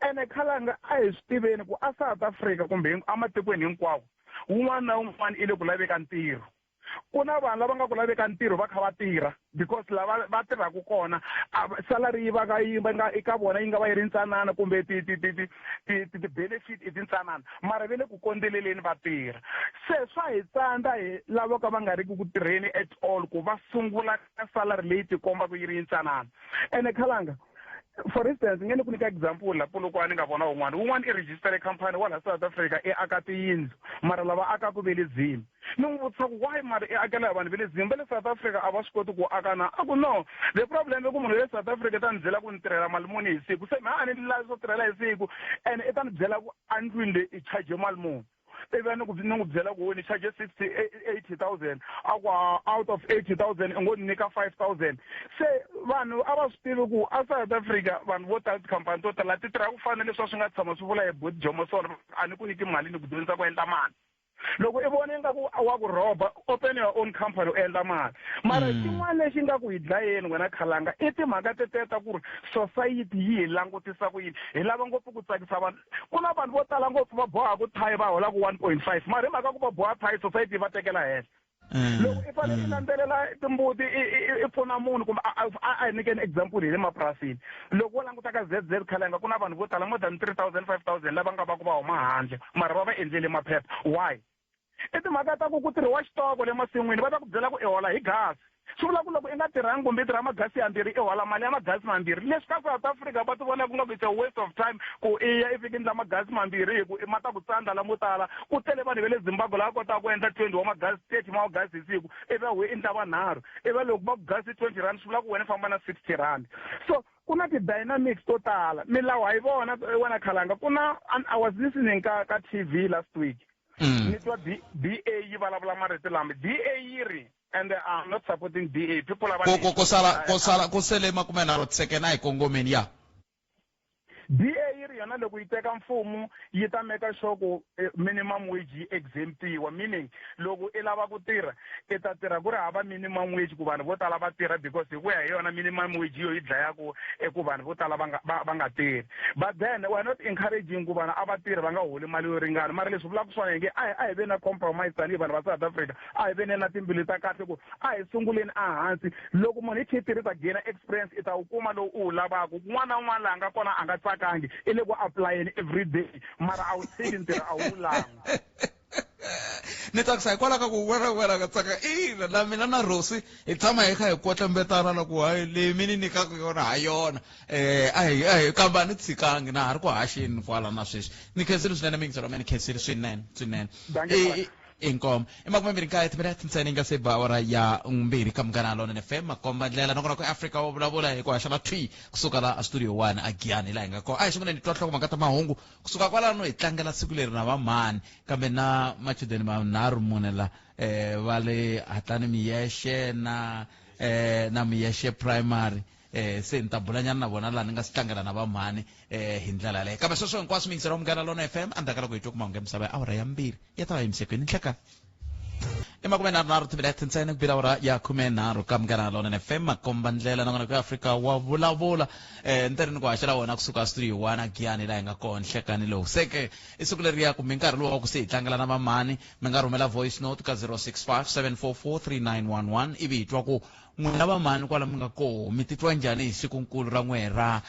Ene Khalanga a hi swi tiveni ku a South Africa kumbe ematikweni hinkwawo wun'wana na wun'wana i le ku laveka ntirho. Ku na vanhu lava nga ku laveka ntirho va kha va tirha because lava va tirhaka kona salary yi va ka yi va nga eka vona yi nga va yi ri ntsanana kumbe ti ti ti ti ti ti ti-benefit i tintsanana, mara va le ku kondzeleleni va tirha. Se swa hi tsandza hi lava ka va nga riki ku tirheni at all ku va sungula ka salary leyi tikombaka yi ri yintsanana. Ene Khalanga, for instance, nge ni ku nyika example la Polokwane nga vona wun'wana wun'wana i register company wa la South Africa i aka tiyindlu, mara lava akaku ve le Zim. Ni n'wi vutisa ku why mara i akela hi vanhu va le Zim, va le South Africa a va swi koti ku aka na? A ku no, the problem i ku munhu wa le South Africa i ta ni byela ku ni tirhela mali muni hi siku, se mina a ni lavi swo tirhela hi siku, and i ta ni byela ku endlwini leyi i charge mali muni. Ivi ni ku ni n'wi byela ku ni charge sixty eighty thousand, a ku out of 80,000 i ngo ni nyika 5,000. Se vanhu a va swi tivi ku a South Africa vanhu vo tala tikhampani to tala ti tirha ku fana na leswi a swi nga tshama swi vula hi Bot Jomoson, a ni ku nyiki mali ni ku dyondzisa ku endla mali. Loko i vona ingaku wa ku rhoba, open your own company u endla mali. Mara xin'wana lexi nga ku hi dlayeni wena Khalanga i timhaka teteto ta ku ri society yi hi langutisa ku yini. Hi lava ngopfu ku tsakisa vanhu. Ku na vanhu vo tala ngopfu va bohaka thayi va holaka 1.5, mara hi mhaka ku va boha thayi society yi va tekela henhla. Loko i fanele i landzelela timbuti i pfuna munhu kumbe a hi nyikeni example hi le mapurasini. Loko wo languta ka ZZ Khalanga ku na vanhu vo tala more than 3,000 5,000 lava nga va ku va huma handle mara va va endlele maphepha. Why? I timhaka ta ku ku tirhiwa xitoko le masin'wini, va ta ku byela ku i hola hi gasi. Swi vula ku loko i nga tirhangi kumbe i tirha magasi yambirhi i hola mali ya magasi mambirhi. Leswi ka South Africa va ti vona ku nga ku it's a waste of time ku i ya i fika endla magasi mambirhi hi ku ma ta ku tsandza lamo tala. Ku tele vanhu va le Zimbabwe lava kotaka ku endla 20 wa magasi, 30 wa magasi hi siku, ivi va we endla vanharhu. Ivi loko va ku gasi 20 rand swi vula ku wena famba na 60 rand. So ku na ti-dynamics to tala. Milawu ha yi vona wena Khalanga. Ku na, I was listening ka TV last week. Ni twa DA yi vulavula marito lama. DA yi ri, and I'm not supporting DA. People are Ko ko sala ko sala ko sele makume nharhu tisekene a hi kongomeni ya. DA yi ri yona loko yi teka mfumo yi ta make sure ku minimum wage yi exemptiwa, meaning loko i lava ku tirha i ta tirha ku ri hava minimum wage ku vanhu vo tala va tirha, because hi ku ya hi yona minimum wage yo yi dlayaku i ku vanhu vo tala va nga tirhi. But then we are not encouraging ku vanhu a va tirhi va nga holi mali yo ringana, mara leswi vulaka swona hi nge a hi ve na compromise tanihi vanhu va South Africa, a hi ve na timbilu ta kahle ku a hi sunguleni ehansi. Loko munhu hi kha i tirhisa gain experience i ta wu kuma lowu u wu lavaka. Kun'wana na un'wana laha nga kona a nga tsakangi, i le ku apply-eni every day, mara a wu tshiki ntirho a wu langi. Ni tsakisa hikwalaho ka ku wena wena ka tsaka ina na mina na Rosi hi tshama hi kha hi kotlembetana na ku hayi leyi mi ni nyikaka yona ha yona, a hi kambe a ni tshikangi na ha ri ku haxeni kwala na sweswi. Ni khensile swinene miyingiselo wa mina, ni khensile swinene swinene. Inkomo i 29 timinete ntsena yi nga se ba awara ya 2 ka Munghana Lonene FM makomba ndlela nakona ku Afrika wa vulavula hi ku haxa la thwi kusuka la a studio 1 a Giyani laha hi nga kona. A hi sunguleni twa nhlokomhaka ta mahungu kusuka kwalano hi tlangela siku leri na vamhani kambe na machudeni manharhu mune la va le Hatlani Miyexe na Miyexe Primary. Se ni ta bulanyana na vona laha ni nga si tlangela na vamhani hi ndlela yaleyo. Kambe sweswo hinkwaswo miyingiselo wa Munghana Lonene FM endzhaku ka loko hi twa ku mahungu ya misava ya awara ya 2 ya ta va yimisekweni nhlekani. I 33 timinete ntsena ku bile awara ya 13 ka Munghana Lonene FM makomba ndlela nakona ku Afrika wa vulavula. Ni teri ni ku haxela wona kusuka studio 1 a Giyani laha hi nga kona nhlekani lowu. Se ke i siku leriya kumbe nkarhi lowu wa ku se hi tlangela na vamhani, mi nga rhumela voice note ka zero six five seven four four three nine one one ivi hi twa ku n'wina vamhani kwala mi nga koho mi titwa njhani hi sikunkulu ra n'we ra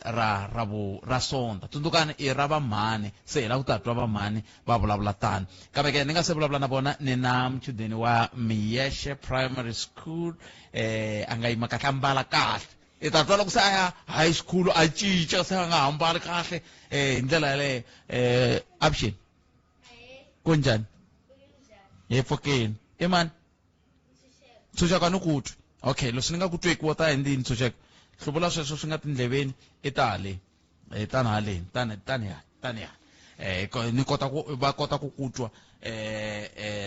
ra ra vu ra Sonta. Tsundzukani i ra vamhani, se hi lava ku ta twa vamhani va vulavula tano. Kambe ke ni nga se vulavula na vona ni na muchudeni wa Miyexe Primary School, a nga yima kahle a mbala kahle. I ta twa loko se a ya high school a cinca se a nga ha mbali kahle hi ndlela yaleyo. Avuxeni. Kunjhani? Hi pfukile. I mani? Ntshunxeko a ni ku twi. Okay, leswi ni nga ku tweki wo ta endlini Ntshunxeko. Hluvula sweswo swi nga tindleveni i ta haleni. Tani haleni, tani, tani ya, tani ya. Ni kota ku va kota ku ku twa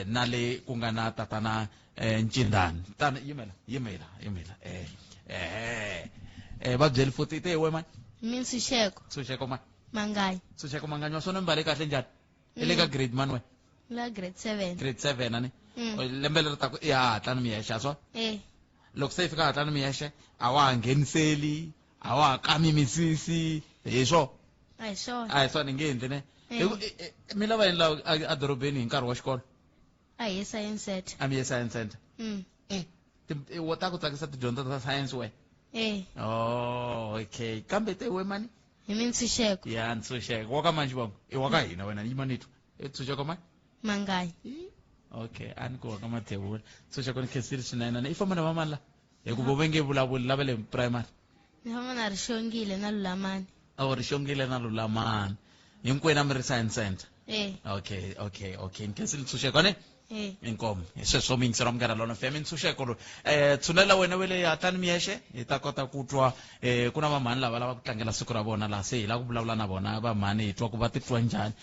na le ku nga na tatana Ncindani. Tani yimela, yimela, yimela. Va byeli futhi i te we mani? Mi Ntshunxeko. Ntshunxeko mani? Manganyi. Ntshunxeko Manganyi wa swona mbale kahle njhani? I le ka grade mani wena? La grade 7. Grade 7 ani? Lembe leri taka i Hatlani Miyexe, a swa? Loko se i fika Hatlani Miyexe, a wa ha ngheniseli, a wa ha kami misisi. Hi swo? A hi swona. A hi swona, nge endli ne. Mi lava yini la edorobeni hi nkarhi wa xikolo? A hi ye science center. A mi ye science center. Wo ta ku tsakisa tidyondzo ta science we? Eh. Oh, okay. Kambe te we mani? Hi mi Ntshunxeko. Ya Ntshunxeko. Wa ka mani xivongo? I wa ka hina wena, yima ni twa. I Ntshunxeko mani? Mangayi. Okay, a ni ku wa ka Mathebula. Ntshunxeko ni khensile swinene. I famba na va mani la? Hikuva va nge vulavuli lava le primary. Ni famba na Rixongile na Lulamani. Oh, Rixongile na Lulamani. Hinkwenu a mi ri science center? Eh. Okay, okay, okay. Ni khensile Ntshunxeko ne? Eh. Inkomo. Hi sweswo mi yingisela Munghana Lona FM Ntshunxeko loyi. Tshunela wena we le hatlani miyexe hi ta kota ku twa ku na vamhani lava lava ku tlangela siku ra vona laha se hi lava ku vulavula na vona vamhani hi twa ku va titwa njhani.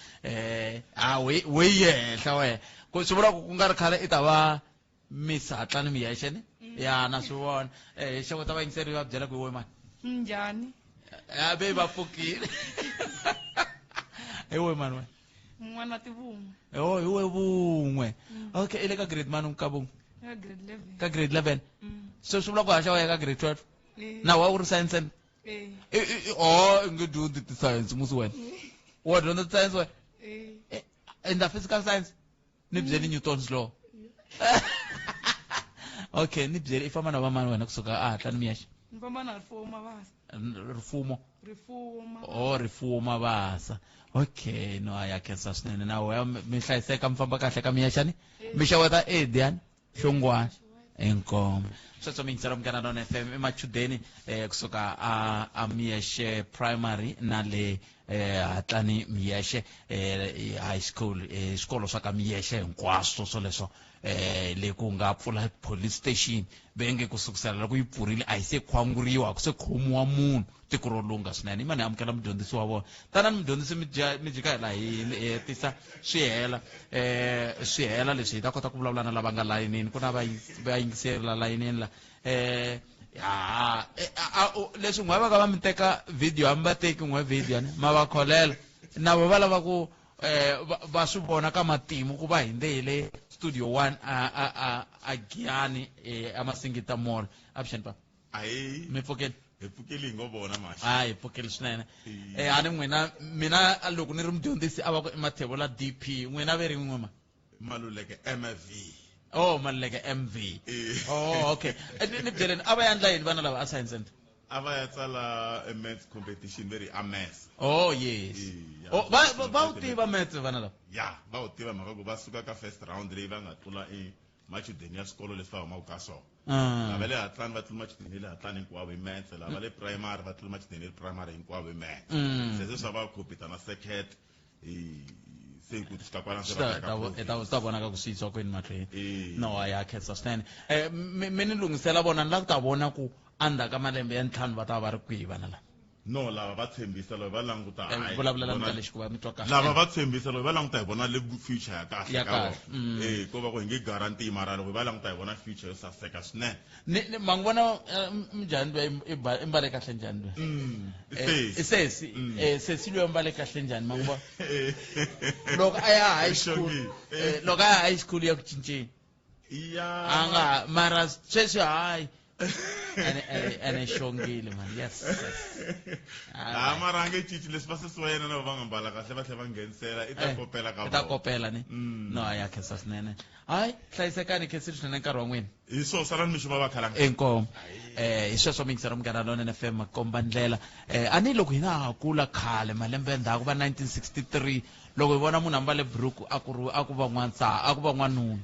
A we we yi henhla we. Ku swi vula ku ku nga ri khale i ta va Miss Hatlani Miyexe ne? Ya na swi vona. Xeweta vayingiseri va byela ku i we mani. Njhani? A ve va pfukile. I we mani we? N'wana tivun'we. Oh, hi we vun'we. Okay, i le ka grade mani ka vun'we? Ka grade 11. Ka grade 11. So swi vula ku haxa wa ya ka grade 12? Na wa u ri science center? Eh. Oh, i nge dyondzi ti-science musi wena. Wa dyondza ti-science wena? Eh. Endla physical science? Ni byeli Newton's law. Okay, ni byeli i famba na vamani wena kusuka a Hatlani Miyexe? Ni famba na Rifuwo Mabasa. Rifumo. Rifuwo Mabasa. Oh, Rifuwo Mabasa. Okay, no ya khensa swinene na wena mi hlayiseka mi famba kahle ka Miyexe ni? Mi xeweta Edian Hlongwane. Inkomo. Sweswo mi yingisela Munghana Lona FM i machudeni kusuka a Miyexe Primary na le Hatlani Miyexe High School, swikolo swa ka Miyexe hinkwaswo swoleswo le ku nga pfula police station ve nge ku sukusela loko yi pfurile a yi se khwanguriwa, a ku se khomiwa munhu tiko ro lungha swinene. I mani amukela mudyondzisi wa vona? Tanani mudyondzisi mi jika hi laha hi hetisa swi hela swi hela leswi hi ta kota ku vulavula na lava nga layinini. Ku na vayingiseri la layinini la. Ya, leswi n'we va ka va mi teka video, a mi va teki n'we video ni ma va kholela na vo va lava ku va swi vona ka matimu ku va hinde hi le studio 1 a Giyani, a Masingita Mall. Avuxeni pa. Ahee. Mi pfukeli? Hi pfukeli hi ngo vona maxi. A hi pfukeli swinene. A ni n'wina, mina loko ni ri mudyondzisi a va ku i Mathebula DP, n'wina ve ri n'we ma? Maluleke MV. Oh, Maluleke MV. Oh, okay. Ni byeleni, a va ya endla yini vana lava a science center? A va ya tsala a maths competition ve ri a maths. Oh, yes. Ya, Oh, va wu tiva maths vana lava? Ya, va wu tiva mhaka ku va suka ka first round leyi va nga tlula i machudeni ya swikolo leswi va humaka ka swona. Lava le Hatlani va tlula machudeni ya le Hatlani hinkwavo hi maths, lava le primary va tlula machudeni ya le primary hinkwavo hi maths. Se swa va compete na second, se ku fika kwala se va ka Swi ta vonaka ku swi yisiwa kwini mahlweni. No, ya khensa swinene. Mi ni lunghisela vona, ni lava ku ta vona ku endzhaku ka malembe ya 5 va ta va ri kwihi vana lava? No, lava va tshembisa lava va languta, hayi, Vulavulelani vona ka lexi ku va mi twa kahle. Lava va tshembisa lava va languta hi vona le future ya kahle Ya ka kahle. vona. Ko va ku hi nge guarantee mara loko va languta hi vona future yo saseka swinene. Ni, ma n'wi vona njhani loyi i mbale kahle njhani loyi? Sesi. I sesi. Sesi loyi mbale kahle njhani ma n'wi vona? Loko a ya high school, Xongile. Loko a ya high school ya ku cinceni. Ya. A nga mara sweswi hayi. Ene xongile man. Yes, yes. Ha mara a nge cinci leswi va sesi wa yena na va nga mbala kahle va tlhela va nghenisela i ta kopela ka I ta vona. kopela ni. No, ya khensa swinene. Hayi, hlayisekani, khensile swinene nkarhi wa n'wina. Hi swo salani mixo va va khalanga. Inkomu. Hi sweswo mi yingisela Munghana Lonene FM makomba ndlela. A ni loko hina ha kula khale malembe ya ndzhaku va 1963 loko hi vona munhu a mbale buruku a ku ri a ku va n'wansati, a ku va n'wanuna.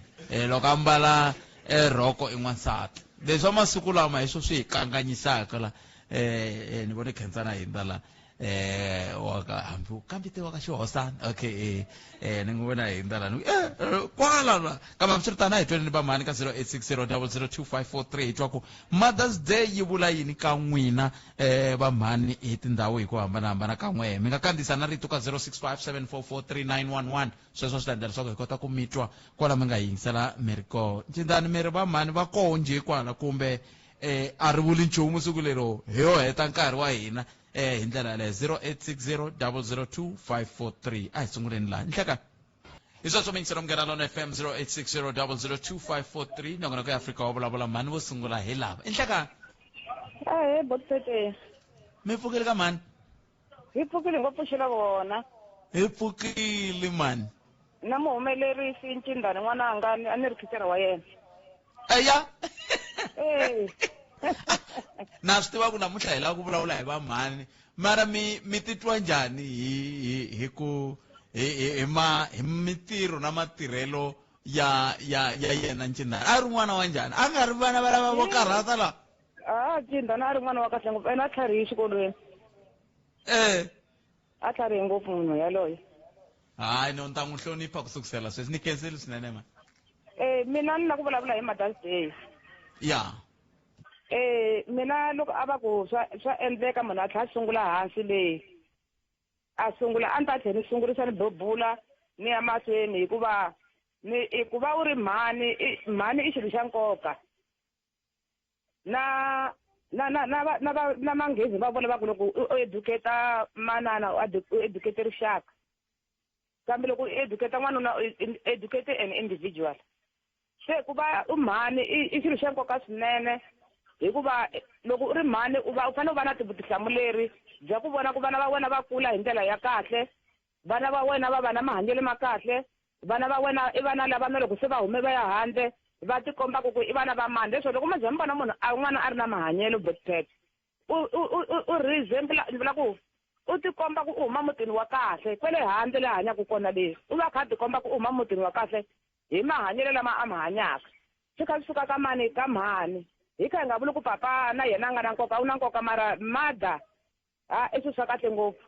Loko a mbala rhoko i n'wansati. Leswi masiku lama hi swo swi hi kanganyisaka la. Ni vone Khensana hindza la. Wa ka hambi kambe te wa ka Xihosana. Okay, ni n'wi vona hindza la. Ni kwala la. Kambe hambiswiritano a hi tweni ni va mhani ka zero eight six zero double zero two five four three hi twa ku Mother's Day yi vula yini ka n'wina va mhani hi tindhawu hi ku hambanahambana ka n'wehe. Mi nga kandziyisa na rito ka zero six five seven four four three nine one one. Sweswo swi ta endla leswaku hi kota ku mi twa kwala mi nga yingisela mi ri kona. Ncindani mi ri va mhani va koho njhe kwala kumbe a ri vuli nchumu siku lero hi yo heta nkarhi wa hina hi ndlela yaleyo zero eight six zero double zero two five four three. A hi sunguleni laha. Nhleka. Hi sweswo mi yingisela Munghana Lonene FM zero eight six zero double zero two five four three. Nongonoko ya Afrika wa vulavula mhani vo sungula hi lava. I nhleka. Ahee, Botfete. Mi pfukile ka mhani? Hi pfukile ngo pfuxela vona. Hi pfukile mani. Na muhumelerisi Ncindani n'wananga a ni ri thicara wa yena. Eya. Eh. Na swi tiva ku namuntlha hi lava ku vulavula hi vamhani mara mi mi titwa njhani hi hi hi ku hi hi hi ma hi mitirho na matirhelo ya ya ya yena Ncindani a ri n'wana wa njhani a nga ri vana va lava vo karhata la A Ncindani a ri n'wana wa kahle ngopfu ene a tlharihi xikolweni. Eh. A tlharihe ngopfu munhu yaloye. Hayi no ni ta n'wi hlonipha ku sukusela sweswi ni khensile swinene ma. Eh mina ni la ku vulavula hi Mother's Day. Ya. Eh mina loko a va ku swa swa endleka munhu a tlhela a sungula hansi le a sungula a ni ta tlhela ni sungurisa ni bebula ni ya mahlweni hikuva ni i ku va u ri mhani i mhani i xilo xa nkoka na na na na va na va na manghezi va vula va ku loko u educate manana u educate rixaka kambe loko u educate n'wanuna u educate an individual se ku va u mhani i xilo xa nkoka swinene hikuva loko u ri mhani u va u fanele u va na vutihlamuleri bya ku vona ku vana va wena va kula hi ndlela ya kahle vana va wena va va na mahanyelo ma kahle vana va wena i vana lava na loko se va hume va ya handle va tikombaka ku i vana va mani leswo loko ma za mi vona munhu a n'wana a ri na mahanyelo botpet u u u u resemble ni vula ku u tikomba ku u huma mutini wa kahle kwele handle le hanyaka kona le u va kha a tikomba ku u huma mutini wa kahle hi mahanyelo lama a ma hanyaka swi kha swi suka ka mani ka mhani hi kha hi nga vuli ku papa na yena a nga na nkoka u na nkoka mara mother ha i swilo swa kahle ngopfu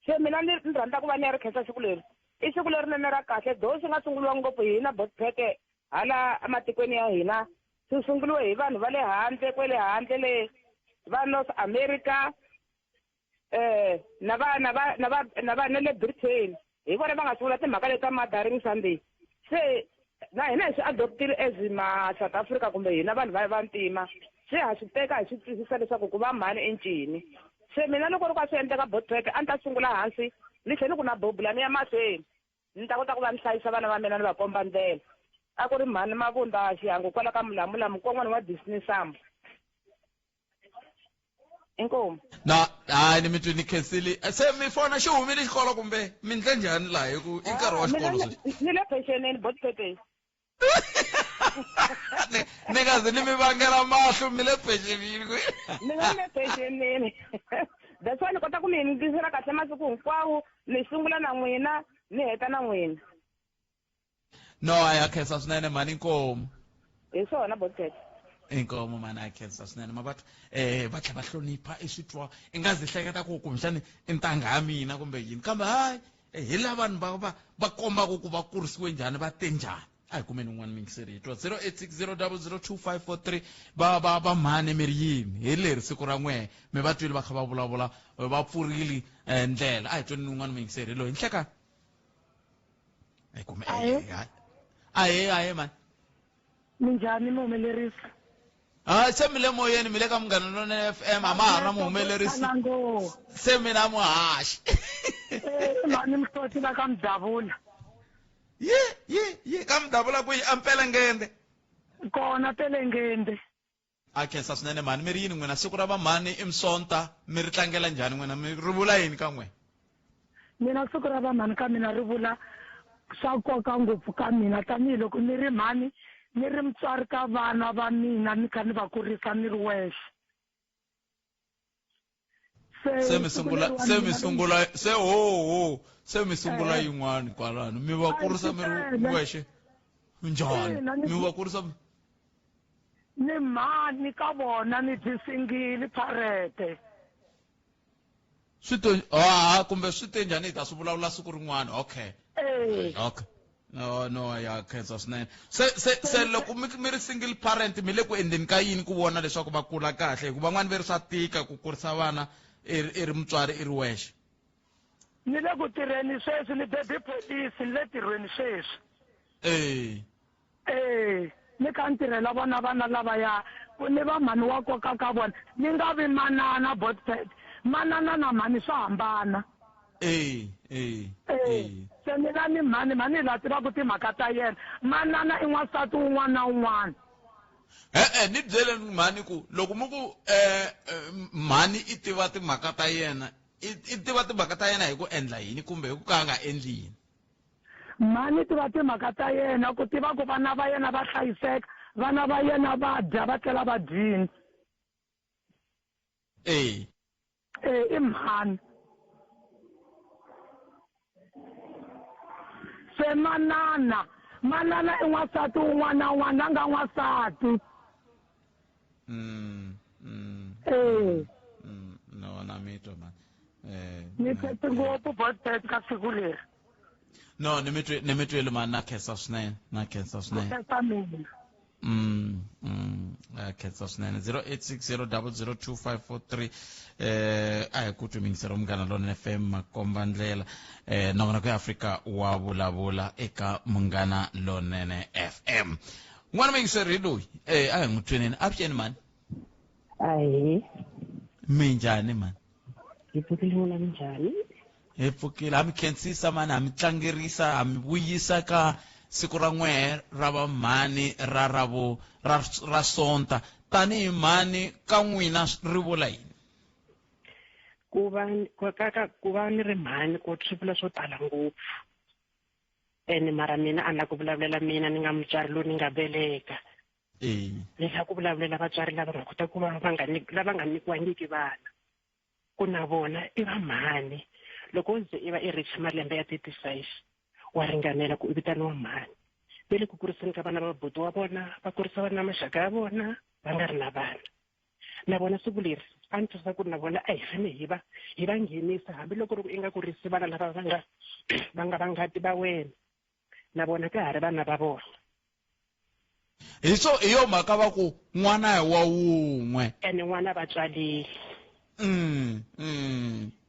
se mina ni ni rhandza ku va ni ya ri khensa siku leri i siku lerinene ra kahle do swi nga sunguriwa ngopfu hi hina botpete hala ematikweni ya hina swi sunguriwe hi vanhu va le handle kwele handle le va North America eh na va na va na va na va na le Britain hi vona va nga sungula timhaka leti ta Mothering Sunday se na hina hi swi adoptile as ma South Africa kumbe hina vanhu va vantima se ha swi teka hi swi twisisa leswaku ku va mhani i ncini se mina loko ri ka swi endleka botpete a ni ta sungula hansi ni tlhela ni ku na bobula ni ya mahlweni ni ta kota ku va ni hlayisa vana va mina ni va komba ndlela a ku ri mhani mavunda xihangu kwala ka mulamula mukon'wana wa Disney Sambo inkomu na hayi ni mi twi ni khensile se mi fona xi humile xikolo kumbe mi ndle njhani laha hi ku i nkarhi wa xikolo sweswi ni le pensioneni botpete ni nga zi ni mi vangela mahlo mi le pensionini ni nga le pensioneni that's why ni kota ku mi yingisela kahle masiku hinkwawo ni sungula na n'wina ni heta na n'wina no a ya khensa swinene mhani inkomu hi swona botpete inkomo mani a khensa swinene mabatho eh va tlhela va hlonipha i swi twa i nga zi hleketa ku kumbexani i ntangha ya mina kumbe yini kambe hayi hi la vanhu va va va kombaka ku va kurisiwe njhani va te njhani a hi kumeni un'wana mingiseri hi twa 0860002543 va va va mhani mi ri yini hi leri siku ra n'wehe mi va twile va kha va vulavula va pfurile ndlela a hi tweni un'wana muyingiseri loyi nhlekani kumbe ahe ahe mani minjhani muhumelerisi ha se mi le moyeni mi le ka munghana lonene FM a ma ha ri na muhumelerisi se mina muhaxi mhani mihloti va ka mudavula ye ye ye ka mudavula kwihi a mpelengende kona pelengende A khensa swinene mhani mi ri yini n'wina siku ra vamhani i Msonta mi ri tlangela njhani n'wina mi ri vula yini ka n'wina? Mina siku ra vamhani ka mina ri vula swa nkoka ngopfu ka mina tanihiloko ni ri mhani ni ri mutswari ka vana va mina ni kha ni va kurisa ni ri wexe. Se mi sungula se mi sungula se ho ho se mi sungula yin'wana kwalano mi va kurisa mi ri wexe njhani mi va kurisa ni mhani ka vona ni dyi singili pharete swi to ha kumbe swi te njhani hi ta swi vulavula siku rin'wana okay eh. okay no no ya khensa swinene se se se loko mi mi ri single parent mi le ku endleni ka yini ku vona leswaku va kula kahle hikuva van'wani ve ri swa tika ku kurisa vana i ri mutswari i ri wexe ni le ku tirheni sweswi ni baby police ni le tirhweni sweswi eh Ee, ni kha ni tirhela vona vana lavaya, ku ni va mhani wa nkoka ka vona. Ni nga vi manana, Botpet. Manana na mhani swa hambana. Ee, ee, Ee, se mina ni mhani, mhani hi la tivaka timhaka ta yena. Manana i n'wansati wun'wana na wun'wana. E-e, ni byeleni mhani ku loko mi ku mhani i tiva timhaka ta yena. I tiva timhaka ta yena hi ku endla yini kumbe hi ku ka a nga endli yini? Mhani tiva timhaka ta yena ku tiva ku vana va yena va hlayiseka, vana va yena va dya va tlela va dyini. Ee. Ee, i mhani. Se manana, manana i n'wansati wun'wana na wun'wana la nga n'wansati. Ee. No, na mi twa mhani. Ni phete ngopfu Botbet ka siku leri. No, ni mi twi ni mi twile mhani, na khensa swinene, na khensa swinene. Khensa mina. A khensa swinene. 0860002543 a hi ku twi mingisero Munghana Lonene FM makomba ndlela nongonoko ya Afrika wa vulavula eka Munghana Lonene FM. N'wana mingisero hi loyi a hi n'wi tweneni. Avuxeni mhani. Ahee. Minjhani mhani? Hi pfukile n'wina minjhani? Hi pfukile. Ha mi khensisa mani, ha mi tlangerisa, ha mi vuyisa ka siku ra n'wehe ra vamhani ra ra vo ra ra Sonta. Tanihi mhani ka n'wina ri vula yini? Ku va ka ka ku va ni ri mhani ku swi vula swo tala ngopfu. Ene mara mina a ni la ku vulavulela mina ni nga mutswari loyi ni nga veleka. Ni la ku vulavulela vatswari lava nga kota ku va va nga lava nga nyikiwangiki vana. Ku na vona i va mhani. Loko u ze i va i reach malembe ya 35 wa ringanela ku i vitaniwa mhani. Va le ku kuriseni ka vana va buti wa vona, va kurisa vana maxaka ya vona va nga ri na vana. Na vona siku leri a ni twisisa ku ri na vona a hi fanele hi va hi va nghenisa hambiloko ri ku i nga kurisi vana lava va nga va nga va ngati va wena, na vona ka ha ri vana va vona. Hi swo hi yo mhaka va ku n'wana hi wa wun'we. Ene n'wana va tswalile.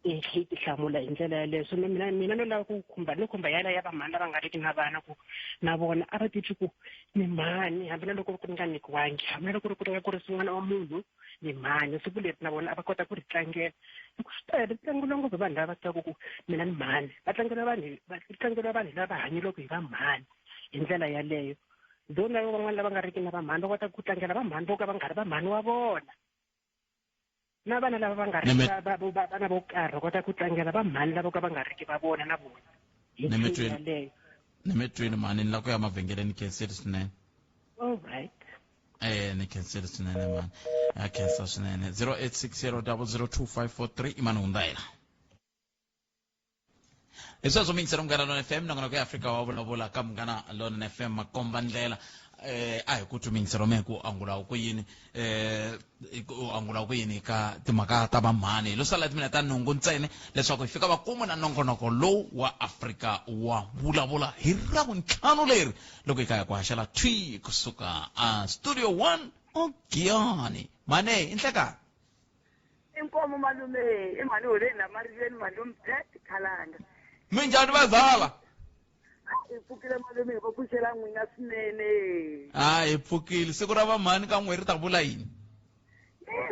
I tlhe ti hlamula hi ndlela yaleyo. So mina mina no lava ku khumba ni khumba yala ya vamhani lava nga riki na vana ku na vona a va titwi ku ni mhani hambi na loko ku ri nga nyikiwangi, hambi na loko ri ku ri nga kurisi n'wana wa munhu ni mhani. Siku leri na vona a va kota ku ri tlangela. Hi ku swi tele ri tlangeriwa ngopfu hi vanhu lava va tivaka ku mina ni mhani. Va tlangeriwa vanhu va tlangeriwa vanhu lava hanyeliwaka hi vamhani hi ndlela yaleyo. Though na van'wana lava nga riki na vamhani va kota ku tlangela vamhani vo ka va nga ri vamhani wa vona. Na vana lava va nga ri vana vo karhi va kota ku tlangela vamhani lava ka va nga riki va vona na vona. Hi ndlela yaleyo. Ni mi twile mhani, ni lava ku ya mavhengeleni, khensile swinene. All right. Ni khensile swinene mhani. A khensa swinene. 0860002543 i mani hundza yena. Hi sweswo miyingiselo Munghana Lonene FM, nongonoko ya Afrika wa vulavula ka Munghana Lonene FM makomba ndlela. A hi ku twi miyingiselo mehe ku angula ku yini, u angula ku yini ka timhaka ta vamhani. Hi lo sala timinete ta nhungu ntsena leswaku hi fika makumu na nongonoko lowu wa Afrika wa vulavula hi Ravuntlhanu leri loko hi ka ya ku haxela thwi kusuka a Studio 1 Ogiyani. Mhani, i nhlekani. Inkomo malume, i mhani holeni la marileni malume Pet Khalanga. Minjhani vazala? Hi pfukile malume, hi va pfuxela n'wina swinene. Ha, hi pfukile. Siku ra vamhani ka n'we ri ta vula yini?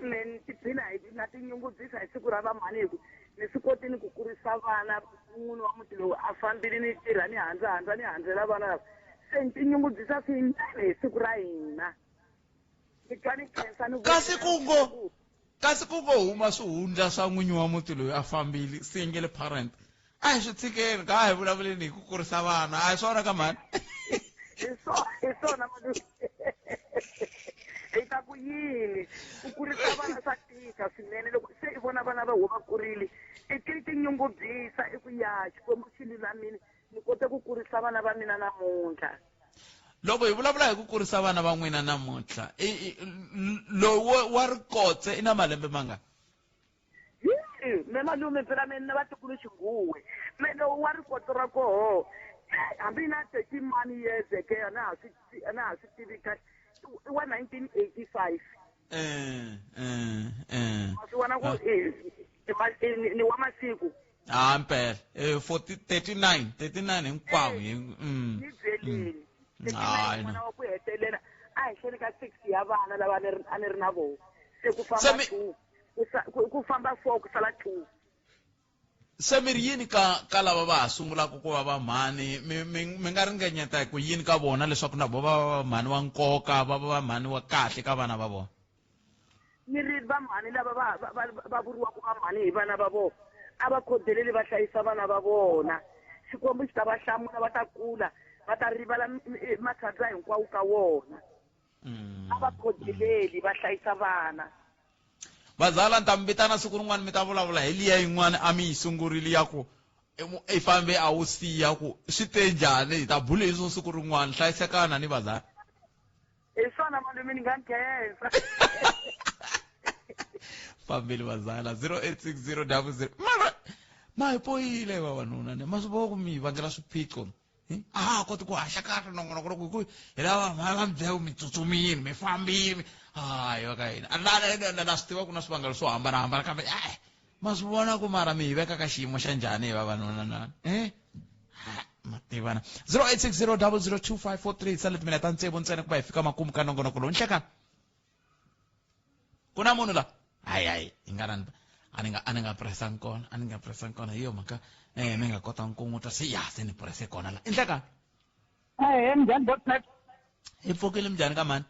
Me ni tiphina hi na tinyungubyisa hi siku ra vamhani hi ku ni swi kotile ku kurisa vana n'wini wa muti lowu a fambile ni tirha ni handza handza ni handzela vana lava. Se ni tinyungubyisa swinene hi siku ra hina. Ni twa ni khensa ni Kasi ku ngo kasi ku ngo huma swihundla swa n'winyi wa muti loyi a fambile single parent. A hi swi tshikeni ka hi vulavuleni hi ku kurisa vana. A hi swona ka mhani. Hi hi swona malume. Hi ta ku yini? Ku kurisa vana swa tika swinene loko se i vona vana va va kurile. I ti tinyungubyisa i ku ya Xikwembu xi lulamile ni kote ku kurisa vana va mina namuntlha. Loko hi vulavula hi ku kurisa vana va n'wina namuntlha, lowu wa rikotse i na malembe mangani? Hi, me malume phela me na vatukulu xinguwe. Me lowu wa rikotse ra koho, hambi na 30 mani years ke a na ha swi a na ha swi tivi kahle. I wa 1985. Wa swi vona ku ni wa masiku. Ha mpela. 40, 39, 39 hinkwawo. Ni byelini. 39 n'wana wa ku hetelela a henhleni ka 6 ya vana lava a ni ri na vona. Se ku famba 2, ku famba 4 ku sala 2. Se mi ri yini ka lava va ha sungulaka ku va vamhani, mi nga ringanyeta ku yini ka vona leswaku na vona va va vamhani wa nkoka, va va vamhani wa kahle ka vana va vona? Ni ri vamhani lava va vuriwaka vamhani hi vana va vona, A va khodeleli va hlayisa vana va vona. Xikwembu xi ta va hlamula va ta kula, va ta rivala matshandza hinkwawo ka wona. A va khodeleli va hlayisa vana. Vazala ni ta mi vitana siku rin'wana mi ta vulavula hi liya yin'wana a mi yi sungurile ya ku i fambe a wu siya ku swi te njhani, hi ta bula hi swo siku rin'wana. Hlayisekana ni vazala. Hi swona malume, ni nga nkhensa. Fambile vazala. 086000. Mara ma hi poyile vavanuna ne ma swi vona ku mi vangela swiphiqo. A ha koti ku haxa kahle nongonoko loko hi ku hi lava va mi byela ku mi tsutsumile, mi fambile. Hayi va ka hina. A na swi tiva ku na swivangelo swo hambanahambana kambe ma swi vona ku mara mi hi veka ka xiyimo xa njhani hi vavanuna na? Ma tivana. 0860002543 sale timinete ta tsevu ntsena ku va hi fika makumu ka nongonoko lowu. Nhlekani. Ku na munhu la? Hayi, hayi, hi nga rani. A ni nga, a ni nga pressangi kona, a ni nga pressangi kona. Hi yo mhaka, mi nga kotanga ku n'wi twa. Se, ya, se ni presse kona la. Nhlekani. Ahee, minjhani Botnet? Hi pfukile minjhani ka mhani?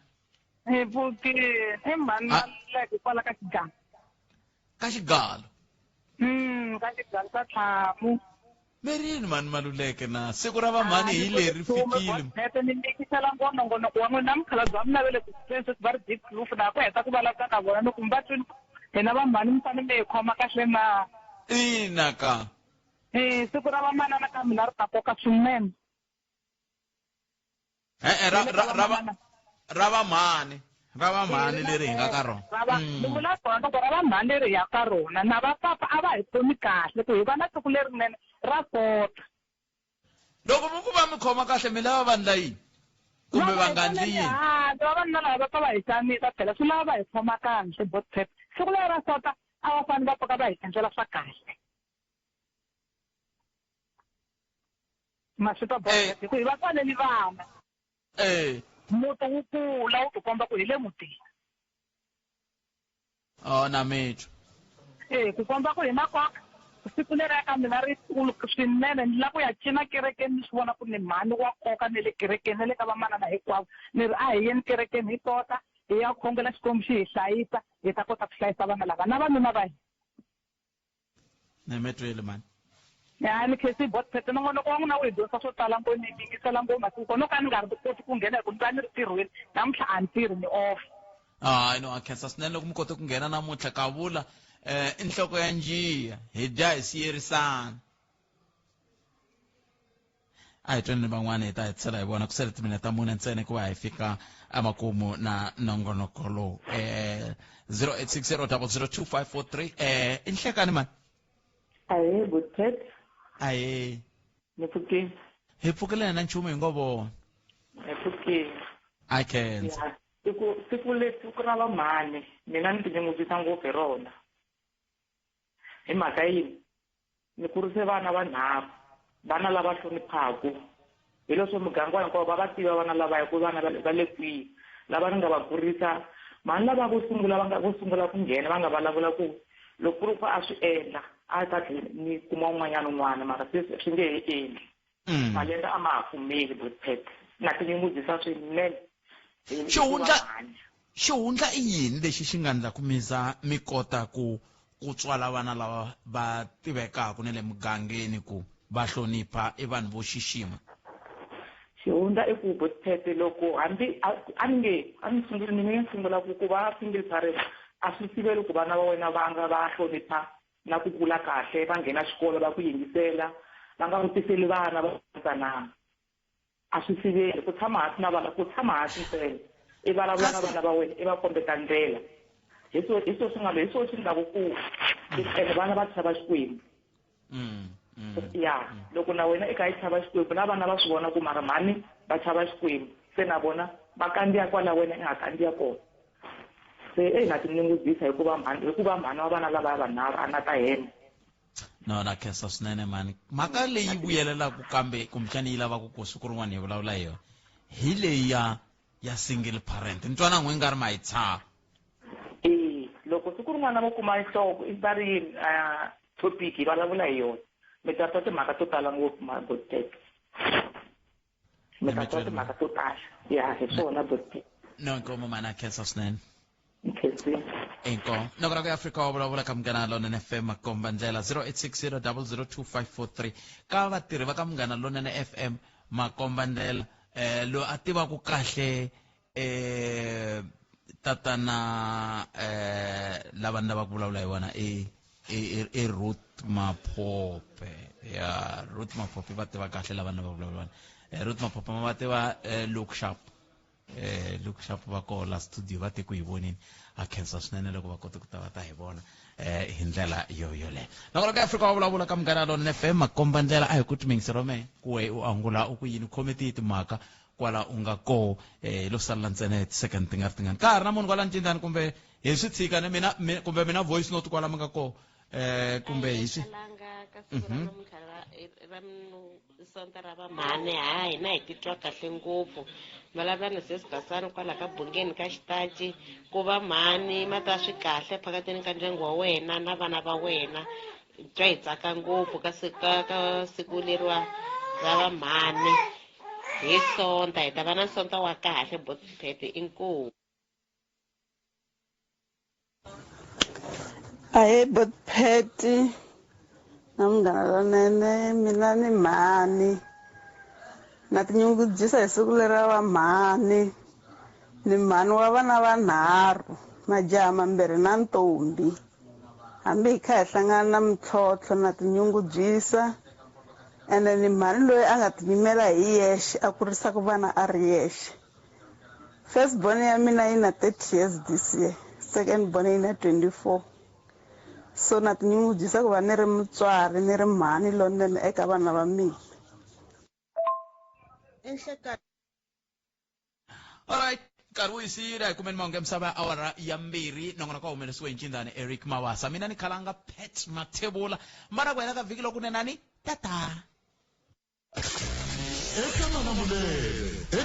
Hi pfukile. I mhani Maluleke kwala ka Xigalo. Ka Xigalo? Ka Xigalo ka Tlhamu. Merini mhani Maluleke na siku ra vamhani hi leri fikile. Botnet, ni mikisela ngopfu nongonoko wa n'wina. Na mukhalabye wa mina va le ku sweswi va ri Diepkloof, na ku heta ku vulavula na vona loko mi va twini hina vamhani mi fanele mi hi khoma kahle na. Ina ka. Siku ra vamanana ka mina ri ta koka swinene. E-e, ra vamhani, ra vamhani leri hi nga ka rona. Ni vula swona loko ra vamhani leri hi ya ka rona, na va papa a va hi khomi kahle ku hi va na siku lerinene ra kota. Loko mi ku va mi khoma kahle mi lava va ndla yini? Kumbe va nga ndli yini? Handle vavanuna lava va pfa va hi xanisa phela, swi lava va hi khoma kahle Botpep. Siku leri ra sota a va fanele va pfuka va hi endlela swa kahle. Ma swi twa Botpep, hi ku hi va tswaleli vana. Muti wu kula wu tikomba ku hi le mutini. Oh, na mitwa. Ku komba ku hi na nkoka. Siku leri ka mina ri kulu swinene, ni lava ku ya cina kerekeni ni swi vona ku ni mhani wa nkoka ne le kerekeni, ne le ka vamanana hinkwavo. Ni ri a hi yeni kerekeni hi tota, hi ya khongela Xikwembu xi hi hlayisa, hi ta kota ku hlayisa vana lava na vanuna va hina. Ni mi twile mhani. Ya, ni khensi Botpet, nongonoko wa n'wina wu hi dyondzisa swo tala ngopfu, ni yingisela ngopfu masiku kona no ka ni nga ri koti ku nghena hi ku ni va ni ri ntirhweni, namuntlha a ni tirhi ni off. Hayi no, a khensa swinene loko mi kote ku nghena namuntlha. Ka vula, i nhloko ya njiya, hi dya hi siyerisana. A hi tweni van'wana hi ta hetisela hi vona ku sele timinete ta mune ntsena ku va hi fika emakumu na nongonoko lowu. 0860002543. I nhlekani mani? Ahee, Botpet. Ahee. Ni pfukile. Hi pfukile na nchumu hi ngo vona. Hi pfukile. A khensa. Ya, siku le siku ra vamhani, mina ni tinyungubyisa ngopfu hi rona. Hi mhaka yini? Ni kurise vana vanharhu, vana lava hloniphaku. Hi leswo muganga hinkwawo va va tiva vana lava hi ku vana va le kwihi, lava ni nga va kurisa. Mhani lava vo sungula va nga vo sungula ku nghena va nga vulavula ku loko ku ri ku a swi endla a ta tlhela ni kuma un'wanyana un'wana, mara sweswi swi nge he endli. Malembe a ma ha pfumeli Botpet. Na tinyungubyisa swinene. Xihundla i yini lexi xi nga ndla ku mi za mi kota ku ku tswala vana lava va tivekaka ne le mugangeni ku va hlonipha, i vanhu vo xixima? Xihundla i ku Botpet loko hambi a ni nge a ni sunguli ni nge sungula ku ku va single parent a swi siveli ku vana va wena va nga va hlonipha na ku kula kahle, va nghena xikolo va ku yingisela, va nga vutiseli vana va ntsanana. A swi siveli ku tshama hansi na vana, ku tshama hansi ntsena i vulavula na vana va wena, i va kombeta ndlela. Hi swo, hi swo swi nga, hi swo swi endlaku ku ene vana va chava Xikwembu. Ya, loko na wena i kha i chava Xikwembu, na vana va swi vona ku mara mhani va chava Xikwembu, se na vona va kandziya kwala wena i nga kandziya kona. Se eyi na tinyungubyisa hikuva mhani, hikuva mhani wa vana lavaya vanharhu a nga ta hemba. No, na khensa swinene mhani. Mhaka leyi vuyelelaka kambe kumbexana yi lavaka ku siku rin'wana hi vulavula hi yona hi leyi ya single parent. Ni twa na n'we nga ri ma yi tshaha. Ee, loko siku rin'wana vo kuma nhloko i va ri yini, topic hi vulavula hi yona. Mi ta twa timhaka to tala ngopfu ma Botpet. Mi ta twa timhaka to tala. Ya, hi swona Botpet. No, nkomo mhani, a khensa swinene. Nkhensile. Inkomu. Nongonoko ya Afrika wa vulavula ka Munghana Lonene FM makomba ndlela 0860002543 ka vatirhi va ka Munghana Lonene FM makomba ndlela eh loyi a tivaka kahle eh tatana eh lava ni lavaka ku vulavula hi vona i i i Ruth Maphope ya Ruth Maphope va tiva kahle lava ni lavaka ku vulavula hi vona eh, Ruth Maphope va tiva eh, Luke Sharp eh Luke Sharp va koho la studio va te ku hi vonini a khensa swinene loko va kote ku ta va ta hi vona eh hi ndlela yo yoleyo nakona ka Afrika wa vulavula ka Munghana Lonene FM makomba ndlela a hi ku timingise rome ku we u angula u ku yini khome tihi timhaka kwala u nga koho eh lo salela ntsena ti-second ti nga ri tingani ka ha ri na munhu kwala ncindani kumbe hi swi tshika ne mina kumbe mina voice note kwala mi nga koho eh kumbe hi swi ka siku ra namuntlha ra sonta ra vamhani ha hina hi titwa kahle ngopfu vulavula na sesi basani kwala ka bungeni ka xitaci ku va mhani ma ta swi kahle phakatini ka ndyangu wa wena na vana va wena twa hi tsaka ngopfu ka ka ka siku leriwa ra vamhani hi sonta hi ta va na sonta wa kahle botpete inkomu. Ahee Botpet na Munghana Lonene mina ni mhani na tinyungubyisa hi siku leri ra va mhani ni mhani wa vana vanharhu majaha mambirhi na ntombi hambi hi kha hi hlangana na mintlhontlho na tinyungubyisa ene ni mhani loyi a nga tinyimela hi yexe a kurisaka vana a ri yexe. First born ya mina yi na 30 years this year, second born yi na 24. So na tinyungubyisa ku va ni ri mutswari ni ri mhani lonene eka vana va mina. Enhlekani. Alright, nkarhi wu yisile hi kumeni mahungu ya misava ya awara ya mbirhi nongonoko wa humelerisiwe hi ncindani Eric Mawasa mina ni khalanga Pat Mathebula mara ku hela ka vhiki lokunenani tata eka Malamulele.